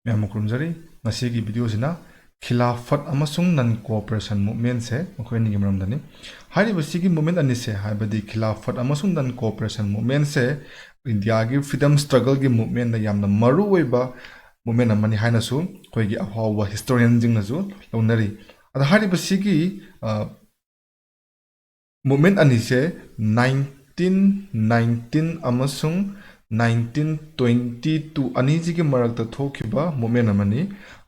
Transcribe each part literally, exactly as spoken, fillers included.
ꯃꯌꯥꯝ ꯑꯃ ꯈꯨꯔꯨꯝꯖꯔꯤ꯫ ꯉꯁꯤꯒꯤ video ꯁꯤꯅ ꯈꯤꯂꯥꯐꯠ ꯑꯃꯁꯨꯡ non cooperation movement ꯁꯦ, ꯃꯈꯣꯏ ꯑꯅꯤꯒꯤ ꯃꯔꯝꯗꯅꯤ꯫ ꯍꯥꯏꯔꯤꯕꯁꯤꯒꯤ movement ꯑꯅꯤꯁꯦ, ꯍꯥꯏꯕꯗꯤ ꯈꯤꯂꯥꯐꯠ ꯑꯃꯁꯨꯡ non cooperation movement ꯁꯦ, ꯏꯟꯗꯤꯌꯥꯒꯤ freedom struggle ꯒꯤ movement ꯗ ꯌꯥꯝꯅ ꯃꯔꯨ ꯑꯣꯏꯕ movement ꯑꯃꯅꯤ ꯍꯥꯏꯅꯁꯨ ꯑꯩꯈꯣꯏꯒꯤ ꯑꯐꯥꯎꯕ historian ꯁꯤꯡꯅꯁꯨ ꯂꯧꯅꯔꯤ꯫ ꯑꯗ ꯍꯥꯏꯔꯤꯕꯁꯤꯒꯤ, ꯑ, movement ꯑꯅꯤꯁꯦ nineteen nineteen ꯑꯃꯁꯨꯡ nineteen twenty two ꯑꯅꯤꯁꯤꯒꯤ ꯃꯔꯛꯇ ꯊꯣꯛꯈꯤꯕ movement ꯑꯃꯅꯤ꯫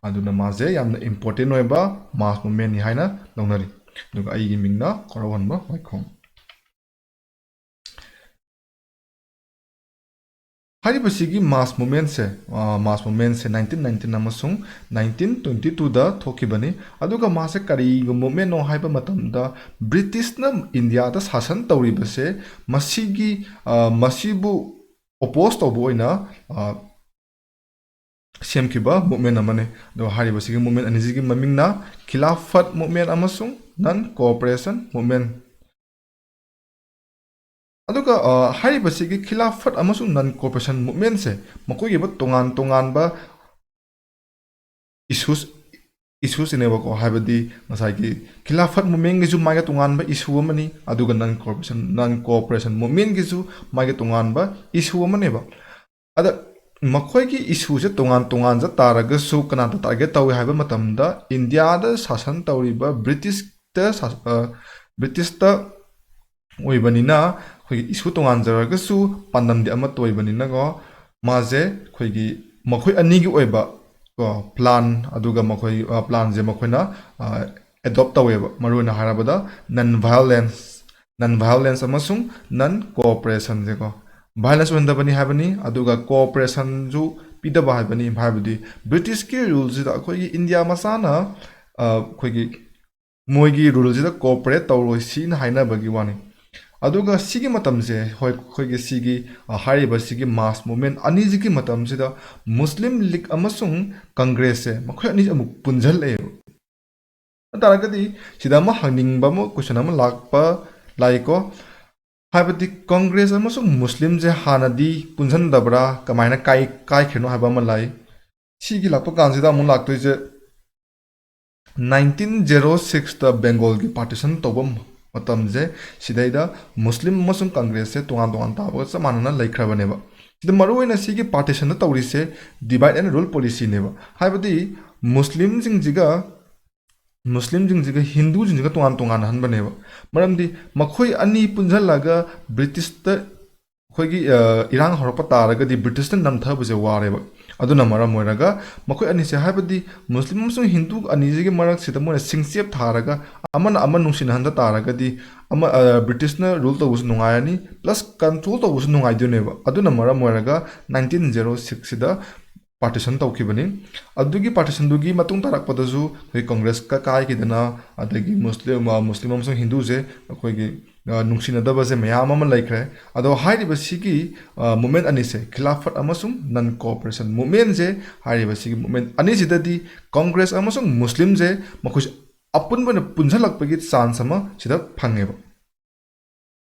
ꯑꯗꯨꯅ ꯃꯥꯁꯦ ꯌꯥꯝꯅ important ꯑꯣꯏꯕ mass movement ꯅꯤ ꯍꯥꯏꯅ ꯂꯧꯅꯔꯤ꯫ ꯑꯗꯨꯒ ꯑꯩꯒꯤ ꯃꯤꯡꯅ ꯀꯣꯔꯧꯍꯟꯕ ꯋꯥꯏꯈꯣꯝ꯫ ꯍꯥꯏꯔꯤꯕꯁꯤꯒꯤ mass movement ꯁꯦ, ꯑ, mass movement ꯁꯦ nineteen nineteen ꯑꯃꯁꯨꯡ nineteen twenty two ꯗ ꯊꯣꯛꯈꯤꯕꯅꯤ꯫ ꯑꯗꯨꯒ ꯃꯥꯁꯦ ꯀꯔꯤꯒꯤ movement ꯅꯣ ꯍꯥꯏꯕ ꯃꯇꯝꯗ, British ꯅ ꯏꯟꯗꯤꯌꯥꯗ ꯁꯥꯁꯟ ꯇꯧꯔꯤꯕꯁꯦ, ꯃꯁꯤꯒꯤ, ꯑ, ꯃꯁꯤꯕꯨ oppose ꯇꯧꯕ ꯑꯣꯏꯅ, ꯑ, ꯁꯦꯝꯈꯤꯕ movement ꯑꯃꯅꯤ꯫ ꯑꯗꯣ ꯍꯥꯏꯔꯤꯕꯁꯤꯒꯤ movement ꯑꯅꯤꯁꯤꯒꯤ ꯃꯃꯤꯡꯅ ꯈꯤꯂꯥꯐꯠ movement ꯑꯃꯁꯨꯡ non cooperation movement꯫ ꯑꯗꯨꯒ, ꯑ, ꯍꯥꯏꯔꯤꯕꯁꯤꯒꯤ ꯈꯤꯂꯥꯐꯠ ꯑꯃꯁꯨꯡ non cooperation movement ꯁꯦ ꯃꯈꯣꯏꯒꯤ ꯑꯣꯏꯕ ꯇꯣꯉꯥꯟ ꯇꯣꯉꯥꯟꯕ issues, issue ꯁꯤꯅꯦꯕꯀꯣ, ꯍꯥꯏꯕꯗꯤ ꯉꯁꯥꯏꯒꯤ ꯈꯤꯂꯥꯐꯠ movement ꯒꯤꯁꯨ ꯃꯥꯒꯤ ꯇꯣꯉꯥꯟꯕ issue ꯑꯃꯅꯤ, ꯑꯗꯨꯒ non cooperation, non cooperation movement ꯒꯤꯁꯨ ꯃꯥꯒꯤ ꯇꯣꯉꯥꯟꯕ issue ꯑꯃꯅꯦꯕ꯫ ꯑꯗ ꯃꯈꯣꯏꯒꯤ issue ꯁꯦ ꯇꯣꯉꯥꯟ ꯇꯣꯉꯥꯟꯖ ꯇꯥꯔꯒꯁꯨ ꯀꯅꯥꯗ target ꯇꯧꯏ ꯍꯥꯏꯕ ꯃꯇꯝꯗ, ꯏꯟꯗꯤꯌꯥꯗ ꯁꯥꯁꯟ ꯇꯧꯔꯤꯕ British ꯇ ꯁꯥ-, ꯑ, British ꯇ ꯑꯣꯏꯕꯅꯤꯅ ꯑꯩꯈꯣꯏꯒꯤ issue ꯇꯣꯉꯥꯟꯖꯔꯒꯁꯨ ꯄꯥꯟꯗꯝꯗꯤ ꯑꯃꯠꯇ ꯑꯣꯏꯕꯅꯤꯅꯀꯣ, ꯃꯥꯁꯦ ꯑꯩꯈꯣꯏꯒꯤ ꯃꯈꯣꯏ ꯑꯅꯤꯒꯤ ꯑꯣꯏꯕ ꯀꯣ plan, ꯑꯗꯨꯒ ꯃꯈꯣꯏ, ꯑ, plan ꯁꯦ ꯃꯈꯣꯏꯅ, ꯑ, adopt ꯇꯧꯋꯦꯕ꯫ ꯃꯔꯨꯑꯣꯏꯅ ꯍꯥꯏꯔꯕꯗ non violence, non violence ꯑꯃꯁꯨꯡ non cooperation ꯁꯦꯀꯣ꯫ Violence ꯑꯣꯏꯍꯟꯗꯕꯅꯤ ꯍꯥꯏꯕꯅꯤ, ꯑꯗꯨꯒ cooperation ꯁꯨ ꯄꯤꯗꯕ ꯍꯥꯏꯕꯅꯤ꯫ ꯍꯥꯏꯕꯗꯤ British ꯀꯤ rule ꯁꯤꯗ ꯑꯩꯈꯣꯏꯒꯤ ꯏꯟꯗꯤꯌꯥ ꯃꯆꯥꯅ, ꯑ, ꯑꯩꯈꯣꯏꯒꯤ ꯃꯣꯏꯒꯤ rule ꯁꯤꯗ cooperate ꯇꯧꯔꯣꯏ ꯁꯤꯅ ꯍꯥꯏꯅꯕꯒꯤ ꯋꯥꯅꯤ꯫ ꯑꯗꯨꯒ ꯁꯤꯒꯤ ꯃꯇꯝꯁꯦ, ꯍꯣꯏ, ꯑꯩꯈꯣꯏꯒꯤ ꯁꯤꯒꯤ, ꯑ, ꯍꯥꯏꯔꯤꯕ ꯁꯤꯒꯤ mass movement ꯑꯅꯤꯁꯤꯒꯤ ꯃꯇꯝꯁꯤꯗ Muslim League ꯑꯃꯁꯨꯡ Congress ꯁꯦ ꯃꯈꯣꯏ ꯑꯅꯤꯁꯦ ꯑꯃꯨꯛ ꯄꯨꯟꯁꯤꯜꯂꯛꯑꯦꯕ꯫ ꯑꯗꯨ ꯇꯥꯔꯒꯗꯤ ꯁꯤꯗ ꯑꯃ ꯍꯪꯅꯤꯡꯕ ꯑꯃ, question ꯑꯃ ꯂꯥꯛꯄ ꯂꯥꯛꯏꯀꯣ꯫ ꯍꯥꯏꯕꯗꯤ Congress ꯑꯃꯁꯨꯡ Muslim ꯁꯦ ꯍꯥꯟꯅꯗꯤ ꯄꯨꯟꯁꯤꯟꯗꯕ꯭ꯔꯥ, ꯀꯃꯥꯏꯅ ꯀꯥꯏ-, ꯀꯥꯏꯈ꯭ꯔꯤꯅꯣ ꯍꯥꯏꯕ ꯑꯃ ꯂꯥꯛꯏ꯫ ꯁꯤꯒꯤ ꯂꯥꯛꯄ ꯀꯥꯟꯁꯤꯗ ꯑꯃꯨꯛ ꯂꯥꯛꯇꯣꯏꯁꯦ nineteen zero six ꯇ ꯕꯦꯡꯒꯣꯜꯒꯤ partition ꯇꯧꯕ ꯃꯇꯝꯁꯦ, ꯁꯤꯗꯩꯗ ꯃꯨꯁꯂꯤꯝ ꯑꯃꯁꯨꯡ ꯀꯪꯒ꯭ꯔꯦꯁꯁꯦ ꯇꯣꯉꯥꯟ ꯇꯣꯉꯥꯟ ꯇꯥꯕꯒ ꯆꯞ ꯃꯥꯟꯅꯅ ꯂꯩꯈ꯭ꯔꯕꯅꯦꯕ꯫ ꯁꯤꯗ ꯃꯔꯨꯑꯣꯏꯅ ꯁꯤꯒꯤ partition ꯗ ꯇꯧꯔꯤꯁꯦ divide and rule policy ꯅꯦꯕ꯫ ꯍꯥꯏꯕꯗꯤ ꯃꯨꯁꯂꯤꯝꯁꯤꯡꯁꯤꯒ, ꯃꯨꯁꯂꯤꯝꯁꯤꯡꯁꯤꯒ ꯍꯤꯟꯗꯨꯁꯤꯡꯁꯤꯒ ꯇꯣꯉꯥꯟ ꯇꯣꯉꯥꯟꯅ ꯍꯟꯕꯅꯦꯕ꯫ ꯃꯔꯝꯗꯤ ꯃꯈꯣꯏ ꯑꯅꯤ ꯄꯨꯟꯁꯤꯜꯂꯒ ꯕ꯭ꯔꯤꯇꯤꯁꯇ ꯑꯩꯈꯣꯏꯒꯤ, ꯑ, ꯏꯔꯥꯡ ꯍꯧꯔꯛꯄ ꯇꯥꯔꯒꯗꯤ ꯕ꯭ꯔꯤꯇꯤꯁꯅ ꯅꯝꯊꯕꯁꯦ ꯋꯥꯔꯦꯕ꯫ ꯑꯗꯨꯅ ꯃꯔꯝ ꯑꯣꯏꯔꯒ ꯃꯈꯣꯏ ꯑꯅꯤꯁꯦ, ꯍꯥꯏꯕꯗꯤ ꯃꯨꯁꯂꯤꯝ ꯑꯃꯁꯨꯡ ꯍꯤꯟꯗꯨ ꯑꯅꯤꯁꯤꯒꯤ ꯃꯔꯛꯁꯤꯗ ꯃꯣꯏꯅ ꯁꯤꯡꯆꯦꯞ ꯊꯥꯔꯒ ꯑꯃꯅ ꯑꯃ ꯅꯨꯡꯁꯤꯅꯍꯟꯗ ꯇꯥꯔꯒꯗꯤ ꯑꯃ, ꯑ, ꯕ꯭ꯔꯤꯇꯤꯁꯅ rule ꯇꯧꯕꯁꯨ ꯅꯨꯡꯉꯥꯏꯔꯅꯤ, plus control ꯇꯧꯕꯁꯨ ꯅꯨꯡꯉꯥꯏꯗꯣꯏꯅꯦꯕ꯫ ꯑꯗꯨꯅ ꯃꯔꯝ ꯑꯣꯏꯔꯒ nineteen zero six ꯁꯤꯗ partition ꯇꯧꯈꯤꯕꯅꯤ꯫ ꯑꯗꯨꯒꯤ partition ꯗꯨꯒꯤ ꯃꯇꯨꯡ ꯇꯥꯔꯛꯄꯗꯁꯨ ꯑꯩꯈꯣꯏ ꯀꯪꯒ꯭ꯔꯦꯁꯀ ꯀꯥꯏꯈꯤꯗꯅ, ꯑꯗꯒꯤ ꯃꯨꯁꯂꯤꯝ, ꯑ, ꯃꯨꯁꯂꯤꯝ ꯑꯃꯁꯨꯡ ꯍꯤꯟꯗꯨꯁꯦ ꯑꯩꯈꯣꯏꯒꯤ, ꯑ, ꯅꯨꯡꯁꯤꯅꯗꯕꯁꯦ ꯃꯌꯥꯝ ꯑꯃ ꯂꯩꯈ꯭ꯔꯦ꯫ ꯑꯗꯣ ꯍꯥꯏꯔꯤꯕ ꯁꯤꯒꯤ, ꯑ, movement ꯑꯅꯤꯁꯦ, ꯈꯤꯂꯥꯐꯠ ꯑꯃꯁꯨꯡ non cooperation movement ꯁꯦ, ꯍꯥꯏꯔꯤꯕ ꯁꯤꯒꯤ movement ꯑꯅꯤꯁꯤꯗꯗꯤ ꯀꯪꯒ꯭ꯔꯦꯁ ꯑꯃꯁꯨꯡ ꯃꯨꯁꯂꯤꯝꯁꯦ ꯃꯈꯣꯏꯁꯦ ꯑꯄꯨꯟꯕ ꯑꯣꯏꯅ ꯄꯨꯟꯁꯤꯜꯂꯛꯄꯒꯤ chance ꯑꯃ ꯁꯤꯗ ꯐꯪꯉꯦꯕ꯫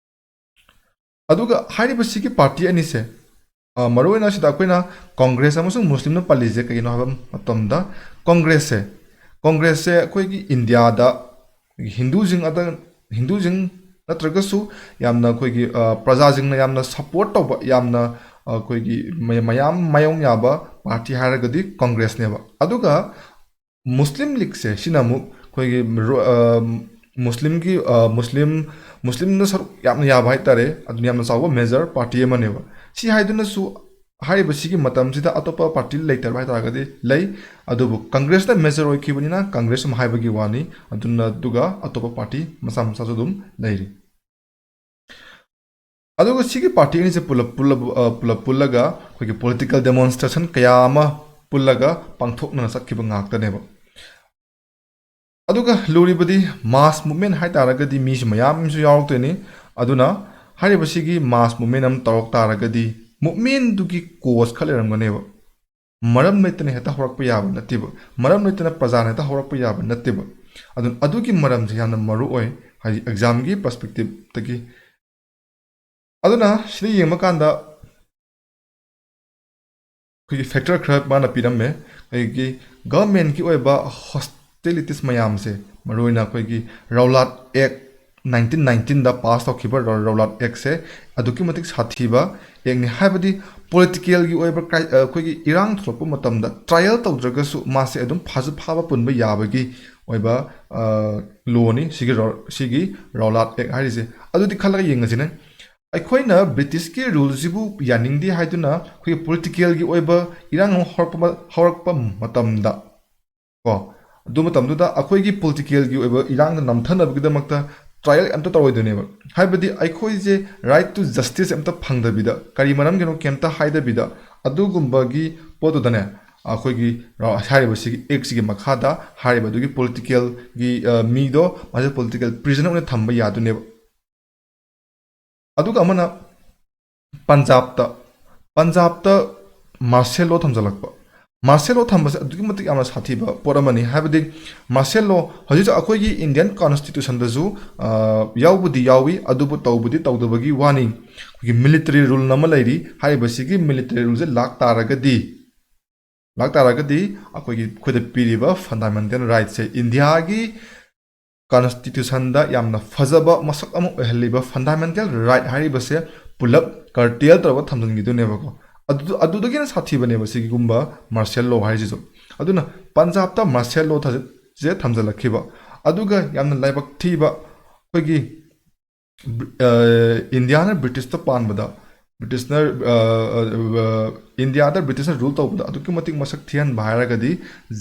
ꯑꯗꯨꯒ ꯍꯥꯏꯔꯤꯕ ꯁꯤꯒꯤ party ꯑꯅꯤꯁꯦ, ꯑ, ꯃꯔꯨꯑꯣꯏꯅ ꯁꯤꯗ ꯑꯩꯈꯣꯏꯅ ꯀꯪꯒ꯭ꯔꯦꯁ ꯑꯃꯁꯨꯡ ꯃꯨꯁꯂꯤꯝꯅ ꯄꯜꯂꯤꯁꯦ ꯀꯩꯒꯤꯅꯣ ꯍꯥꯏꯕ ꯃꯇꯝꯗ, ꯀꯪꯒ꯭ꯔꯦꯁꯁꯦ, ꯀꯪꯒ꯭ꯔꯦꯁꯁꯦ ꯑꯩꯈꯣꯏꯒꯤ ꯏꯟꯗꯤꯌꯥꯗ ꯍꯤꯟꯗꯨꯁꯤꯡ ꯑꯗ, ꯍꯤꯟꯗꯨꯁꯤꯡ ꯅꯠꯇ꯭ꯔꯒꯁꯨ ꯌꯥꯝꯅ ꯑꯩꯈꯣꯏꯒꯤ, ꯑ, ꯄ꯭ꯔꯖꯥꯁꯤꯡꯅ ꯌꯥꯝꯅ support ꯇꯧꯕ, ꯌꯥꯝꯅ, ꯑ, ꯑꯩꯈꯣꯏꯒꯤ ꯃ-, ꯃꯌꯥꯝ ꯃꯥꯌꯣꯡ ꯌꯥꯕ party ꯍꯥꯏꯔꯒꯗꯤ ꯀꯪꯒ꯭ꯔꯦꯁꯅꯦꯕ꯫ ꯑꯗꯨꯒ ꯃꯨꯁꯂꯤꯝ ꯂꯤꯒꯁꯦ, ꯁꯤꯅ ꯑꯃꯨꯛ ꯑꯩꯈꯣꯏꯒꯤ ꯔꯣ-, ꯑ, ꯃꯨꯁꯂꯤꯝꯒꯤ, ꯑ, ꯃꯨꯁꯂꯤꯝ, ꯃꯨꯁꯂꯤꯝꯅ ꯁꯔꯨꯛ ꯌꯥꯝꯅ ꯌꯥꯕ ꯍꯥꯏꯇꯥꯔꯦ, ꯑꯗꯨꯅ ꯌꯥꯝꯅ ꯆꯥꯎꯕ major party ꯑꯃꯅꯦꯕ꯫ ꯁꯤ ꯍꯥꯏꯗꯨꯅꯁꯨ ꯍꯥꯏꯔꯤꯕ ꯁꯤꯒꯤ ꯃꯇꯝꯁꯤꯗ ꯑꯇꯣꯞꯄ party ꯂꯩꯇꯕ ꯍꯥꯏꯇꯥꯔꯒꯗꯤ ꯂꯩ, ꯑꯗꯨꯕꯨ ꯀꯪꯒ꯭ꯔꯦꯁꯅ major ꯑꯣꯏꯈꯤꯕꯅꯤꯅ ꯀꯪꯒ꯭ꯔꯦꯁ ꯑꯃ ꯍꯥꯏꯕꯒꯤ ꯋꯥꯅꯤ꯫ ꯑꯗꯨꯅ, ꯑꯗꯨꯒ ꯑꯇꯣꯞꯄ party ꯃꯆꯥ ꯃꯆꯥꯁꯨ ꯑꯗꯨꯝ ꯂꯩꯔꯤ꯫ ꯑꯗꯨꯒ ꯁꯤꯒꯤ party ꯑꯅꯤꯁꯦ ꯄꯨꯂꯞ, ꯄꯨꯜꯂꯕ-, ꯑ, ꯄꯨꯂꯞ ꯄꯨꯜꯂꯒ ꯑꯩꯈꯣꯏꯒꯤ political demonstration ꯀꯌꯥ ꯑꯃ ꯄꯨꯜꯂꯒ ꯄꯥꯡꯊꯣꯛꯅꯅ ꯆꯠꯈꯤꯕ ꯉꯥꯛꯇꯅꯦꯕ꯫ ꯑꯗꯨꯒ ꯂꯨꯔꯤꯕꯗꯤ mass movement ꯍꯥꯏꯇꯥꯔꯒꯗꯤ ꯃꯤꯁꯨ ꯃꯌꯥꯝ ꯑꯃꯁꯨ ꯌꯥꯎꯔꯛꯇꯣꯏꯅꯤ꯫ ꯑꯗꯨꯅ ꯍꯥꯏꯔꯤꯕꯁꯤꯒꯤ mass movement ꯑꯃ ꯇꯧꯔꯛ ꯇꯥꯔꯒꯗꯤ movementꯗꯨꯒꯤ cause ꯈꯔ ꯂꯩꯔꯝꯒꯅꯦꯕ꯫ ꯃꯔꯝ ꯂꯩꯇꯅ ꯍꯦꯛꯇ ꯍꯧꯔꯛꯄ ꯌꯥꯕ ꯅꯠꯇꯦꯕ꯫ ꯃꯔꯝ ꯂꯩꯇꯅ ꯄ꯭ꯔꯖꯥꯅ ꯍꯦꯛꯇ ꯍꯧꯔꯛꯄ ꯌꯥꯕ ꯅꯠꯇꯦꯕ꯫ ꯑꯗꯨꯅ ꯑꯗꯨꯒꯤ ꯃꯔꯝꯁꯦ ꯌꯥꯝꯅ ꯃꯔꯨ ꯑꯣꯏ, ꯍꯥꯏꯗꯤ examꯒꯤ perspectiveꯇꯒꯤ꯫ ꯑꯗꯨꯅ ꯁꯤꯗ ꯌꯦꯡꯕ ꯀꯥꯟꯗ ꯑꯩꯈꯣꯏꯒꯤ ꯐꯦꯛꯇꯔ ꯈꯔ ꯃꯥꯅ ꯄꯤꯔꯝꯃꯦ꯫ ꯑꯩꯈꯣꯏꯒꯤ ꯒꯚꯔꯟꯃꯦꯟꯠꯀꯤ ꯑꯣꯏꯕ ꯍꯣꯁꯇꯤꯂꯤꯇꯤꯁ ꯃꯌꯥꯝꯁꯦ, ꯃꯔꯨꯑꯣꯏꯅ ꯑꯩꯈꯣꯏꯒꯤ ꯔꯧꯂꯥꯠ ꯑꯦꯛ ꯅꯥꯏꯟꯇꯤꯟ ꯅꯥꯏꯟꯇꯤꯟꯗ ꯄꯥꯁ ꯇꯧꯈꯤꯕ ꯔꯧ- ꯔꯧꯂꯥꯠ ꯑꯦꯛꯁꯦ ꯑꯗꯨꯛꯀꯤ ꯃꯇꯤꯛ ꯁꯥꯊꯤꯕ ꯑꯦꯛꯅꯤ꯫ ꯍꯥꯏꯕꯗꯤ ꯄꯣꯂꯤꯇꯤꯀꯦꯜꯒꯤ ꯑꯣꯏꯕ ꯀ꯭ꯔꯥꯏ- ꯑꯩꯈꯣꯏꯒꯤ ꯏꯔꯥꯡ ꯊꯣꯛꯂꯛꯄ ꯃꯇꯝꯗ ꯇ꯭ꯔꯥꯏꯌꯦꯜ ꯇꯧꯗ꯭ꯔꯒꯁꯨ ꯃꯥꯁꯦ ꯑꯗꯨꯝ ꯐꯥꯁꯨ ꯐꯥꯕ ꯄꯨꯟꯕ ꯌꯥꯕꯒꯤ ꯑꯣꯏꯕ ꯂꯣꯅꯤ ꯁꯤꯒꯤ ꯔꯧ- ꯁꯤꯒꯤ ꯔꯧꯂꯥꯠ ꯑꯦꯛ ꯍꯥꯏꯔꯤꯁꯦ꯫ ꯑꯗꯨꯗꯤ ꯈꯜꯂꯒ ꯌꯦꯡꯉꯁꯤꯅꯦ꯫ ꯑꯩꯈꯣꯏꯅ ꯕ꯭ꯔꯤꯇꯤꯁꯀꯤ ꯔꯨꯜꯁꯤꯕꯨ ꯌꯥꯅꯤꯡꯗꯦ ꯍꯥꯏꯗꯨꯅ ꯑꯩꯈꯣꯏꯒꯤ ꯄꯣꯂꯤꯇꯤꯀꯦꯜꯒꯤ ꯑꯣꯏꯕ ꯏꯔꯥꯡ ꯑꯃ ꯍꯧꯔꯛꯄ ꯃ- ꯍꯧꯔꯛꯄ ꯃꯇꯝꯗ, ꯀꯣ, ꯑꯗꯨ ꯃꯇꯝꯗꯨꯗ ꯑꯩꯈꯣꯏꯒꯤ ꯄꯣꯂꯤꯇꯤꯀꯦꯜꯒꯤ ꯑꯣꯏꯕ ꯏꯔꯥꯡꯗ ꯅꯝꯊꯅꯕꯒꯤꯗꯃꯛꯇ ꯇ꯭ꯔꯥꯏꯌꯦꯜ ꯑꯝꯇ ꯇꯧꯔꯣꯏꯗꯣꯏꯅꯦꯕ꯫ ꯍꯥꯏꯕꯗꯤ ꯑꯩꯈꯣꯏꯁꯦ ꯔꯥꯏꯠ ꯇꯨ ꯖꯁꯇꯤꯁ ꯑꯝꯇ ꯐꯪꯗꯕꯤꯗ, ꯀꯔꯤ ꯃꯔꯝꯒꯤꯅꯣ ꯀꯩꯝꯇ ꯍꯥꯏꯗꯕꯤꯗ, ꯑꯗꯨꯒꯨꯝꯕꯒꯤ ꯄꯣꯠꯇꯨꯗꯅꯦ, ꯑꯩꯈꯣꯏꯒꯤ ꯔ- ꯍꯥꯏꯔꯤꯕ ꯁꯤꯒꯤ ꯑꯦꯛꯁꯤꯒꯤ ꯃꯈꯥꯗ ꯍꯥꯏꯔꯤꯕ ꯑꯗꯨꯒꯤ ꯄꯣꯂꯤꯇꯤꯀꯦꯜꯒꯤ ꯃꯤꯗꯣ ꯃꯥꯁꯦ ꯄꯣꯂꯤꯇꯤꯀꯦꯜ ꯄ꯭ꯔꯤꯖꯅꯔ ꯑꯣꯏꯅ ꯊꯝꯕ ꯌꯥꯗꯣꯏꯅꯦꯕ꯫ ꯑꯗꯨꯒ ꯑꯃꯅ ꯄꯟꯖꯥꯕꯇ, ꯄꯟꯖꯥꯕꯇ ꯃꯥꯔꯁꯦꯜ ꯂꯣ ꯊꯝꯖꯤꯜꯂꯛꯄ꯫ ꯃꯥꯔꯁꯦꯜ ꯂꯣ ꯊꯝꯕꯁꯦ ꯑꯗꯨꯛꯀꯤ ꯃꯇꯤꯛ ꯌꯥꯝꯅ ꯁꯥꯊꯤꯕ ꯄꯣꯠ ꯑꯃꯅꯤ꯫ ꯍꯥꯏꯕꯗꯤ ꯃꯥꯔꯁꯦꯜ ꯂꯣ ꯍꯧꯖꯤꯛ ꯑꯩꯈꯣꯏꯒꯤ ꯏꯟꯗꯤꯌꯟ ꯀꯣꯟꯁꯇꯤꯇ꯭ꯌꯨꯁꯟꯗꯁꯨ, ꯑ, ꯌꯥꯎꯕꯨꯗꯤ ꯌꯥꯎꯏ, ꯑꯗꯨꯕꯨ ꯇꯧꯕꯗꯤ ꯇꯧꯗꯕꯒꯤ ꯋꯥꯅꯤ꯫ ꯑꯩꯈꯣꯏꯒꯤ ꯃꯤꯂꯤꯇꯔꯤ ꯔꯨꯜ ꯑꯃ ꯂꯩꯔꯤ꯫ ꯍꯥꯏꯔꯤꯕꯁꯤꯒꯤ ꯃꯤꯂꯤꯇꯔꯤ ꯔꯨꯜꯁꯦ ꯂꯥꯛ ꯇꯥꯔꯒꯗꯤ, ꯂꯥꯛ ꯇꯥꯔꯒꯗꯤ ꯑꯩꯈꯣꯏꯒꯤ, ꯑꯩꯈꯣꯏꯗ ꯄꯤꯔꯤꯕ ꯐꯟꯗꯥꯃꯦꯟꯇꯦꯜ ꯔꯥꯏꯠꯁꯦ, ꯏꯟꯗꯤꯌꯥꯒꯤ ꯀꯣꯟꯁꯇꯤꯇ꯭ꯌꯨꯁꯟꯗ ꯌꯥꯝꯅ ꯐꯖꯕ ꯃꯁꯛ ꯑꯃ ꯑꯣꯏꯍꯜꯂꯤꯕ ꯐꯟꯗꯥꯃꯦꯟꯇꯦꯜ ꯔꯥꯏꯠ ꯍꯥꯏꯔꯤꯕꯁꯦ ꯄꯨꯂꯞ ꯀꯔꯇꯦꯜ ꯇꯧꯔꯒ ꯊꯝꯖꯤꯟꯈꯤꯗꯣꯏꯅꯦꯕꯀꯣ꯫ ꯑꯗꯨ, ꯑꯗꯨꯗꯒꯤ ꯍꯦꯟꯅ ꯁꯥꯊꯤꯕꯅꯦꯕ ꯁꯤꯒꯨꯝꯕ ꯃꯥꯔꯁꯦꯜ ꯂꯣ ꯍꯥꯏꯁꯤꯁꯨ꯫ ꯑꯗꯨꯅ ꯄꯟꯖꯥꯕꯇ ꯃꯥꯔꯁꯦꯜ ꯂꯣ ꯊꯥꯖ-, ꯁꯦ ꯊꯝꯖꯤꯜꯂꯛꯈꯤꯕ꯫ ꯑꯗꯨꯒ ꯌꯥꯝꯅ ꯂꯥꯏꯕꯛ ꯊꯤꯕ ꯑꯩꯈꯣꯏꯒꯤ ꯕ꯭ꯔꯤ-, ꯑ, ꯏꯟꯗꯤꯌꯥꯅ ꯕ꯭ꯔꯤꯇꯤꯁꯇ ꯄꯥꯟꯕꯗ, ꯕ꯭ꯔꯤꯇꯤꯁꯅ, ꯑ, ꯑ, ꯑ, ꯏꯟꯗꯤꯌꯥꯗ ꯕ꯭ꯔꯤꯇꯤꯁꯅ ꯔꯨꯜ ꯇꯧꯕꯗ ꯑꯗꯨꯛꯀꯤ ꯃꯇꯤꯛ ꯃꯁꯛ ꯊꯤꯍꯟꯕ ꯍꯥꯏꯔꯒꯗꯤ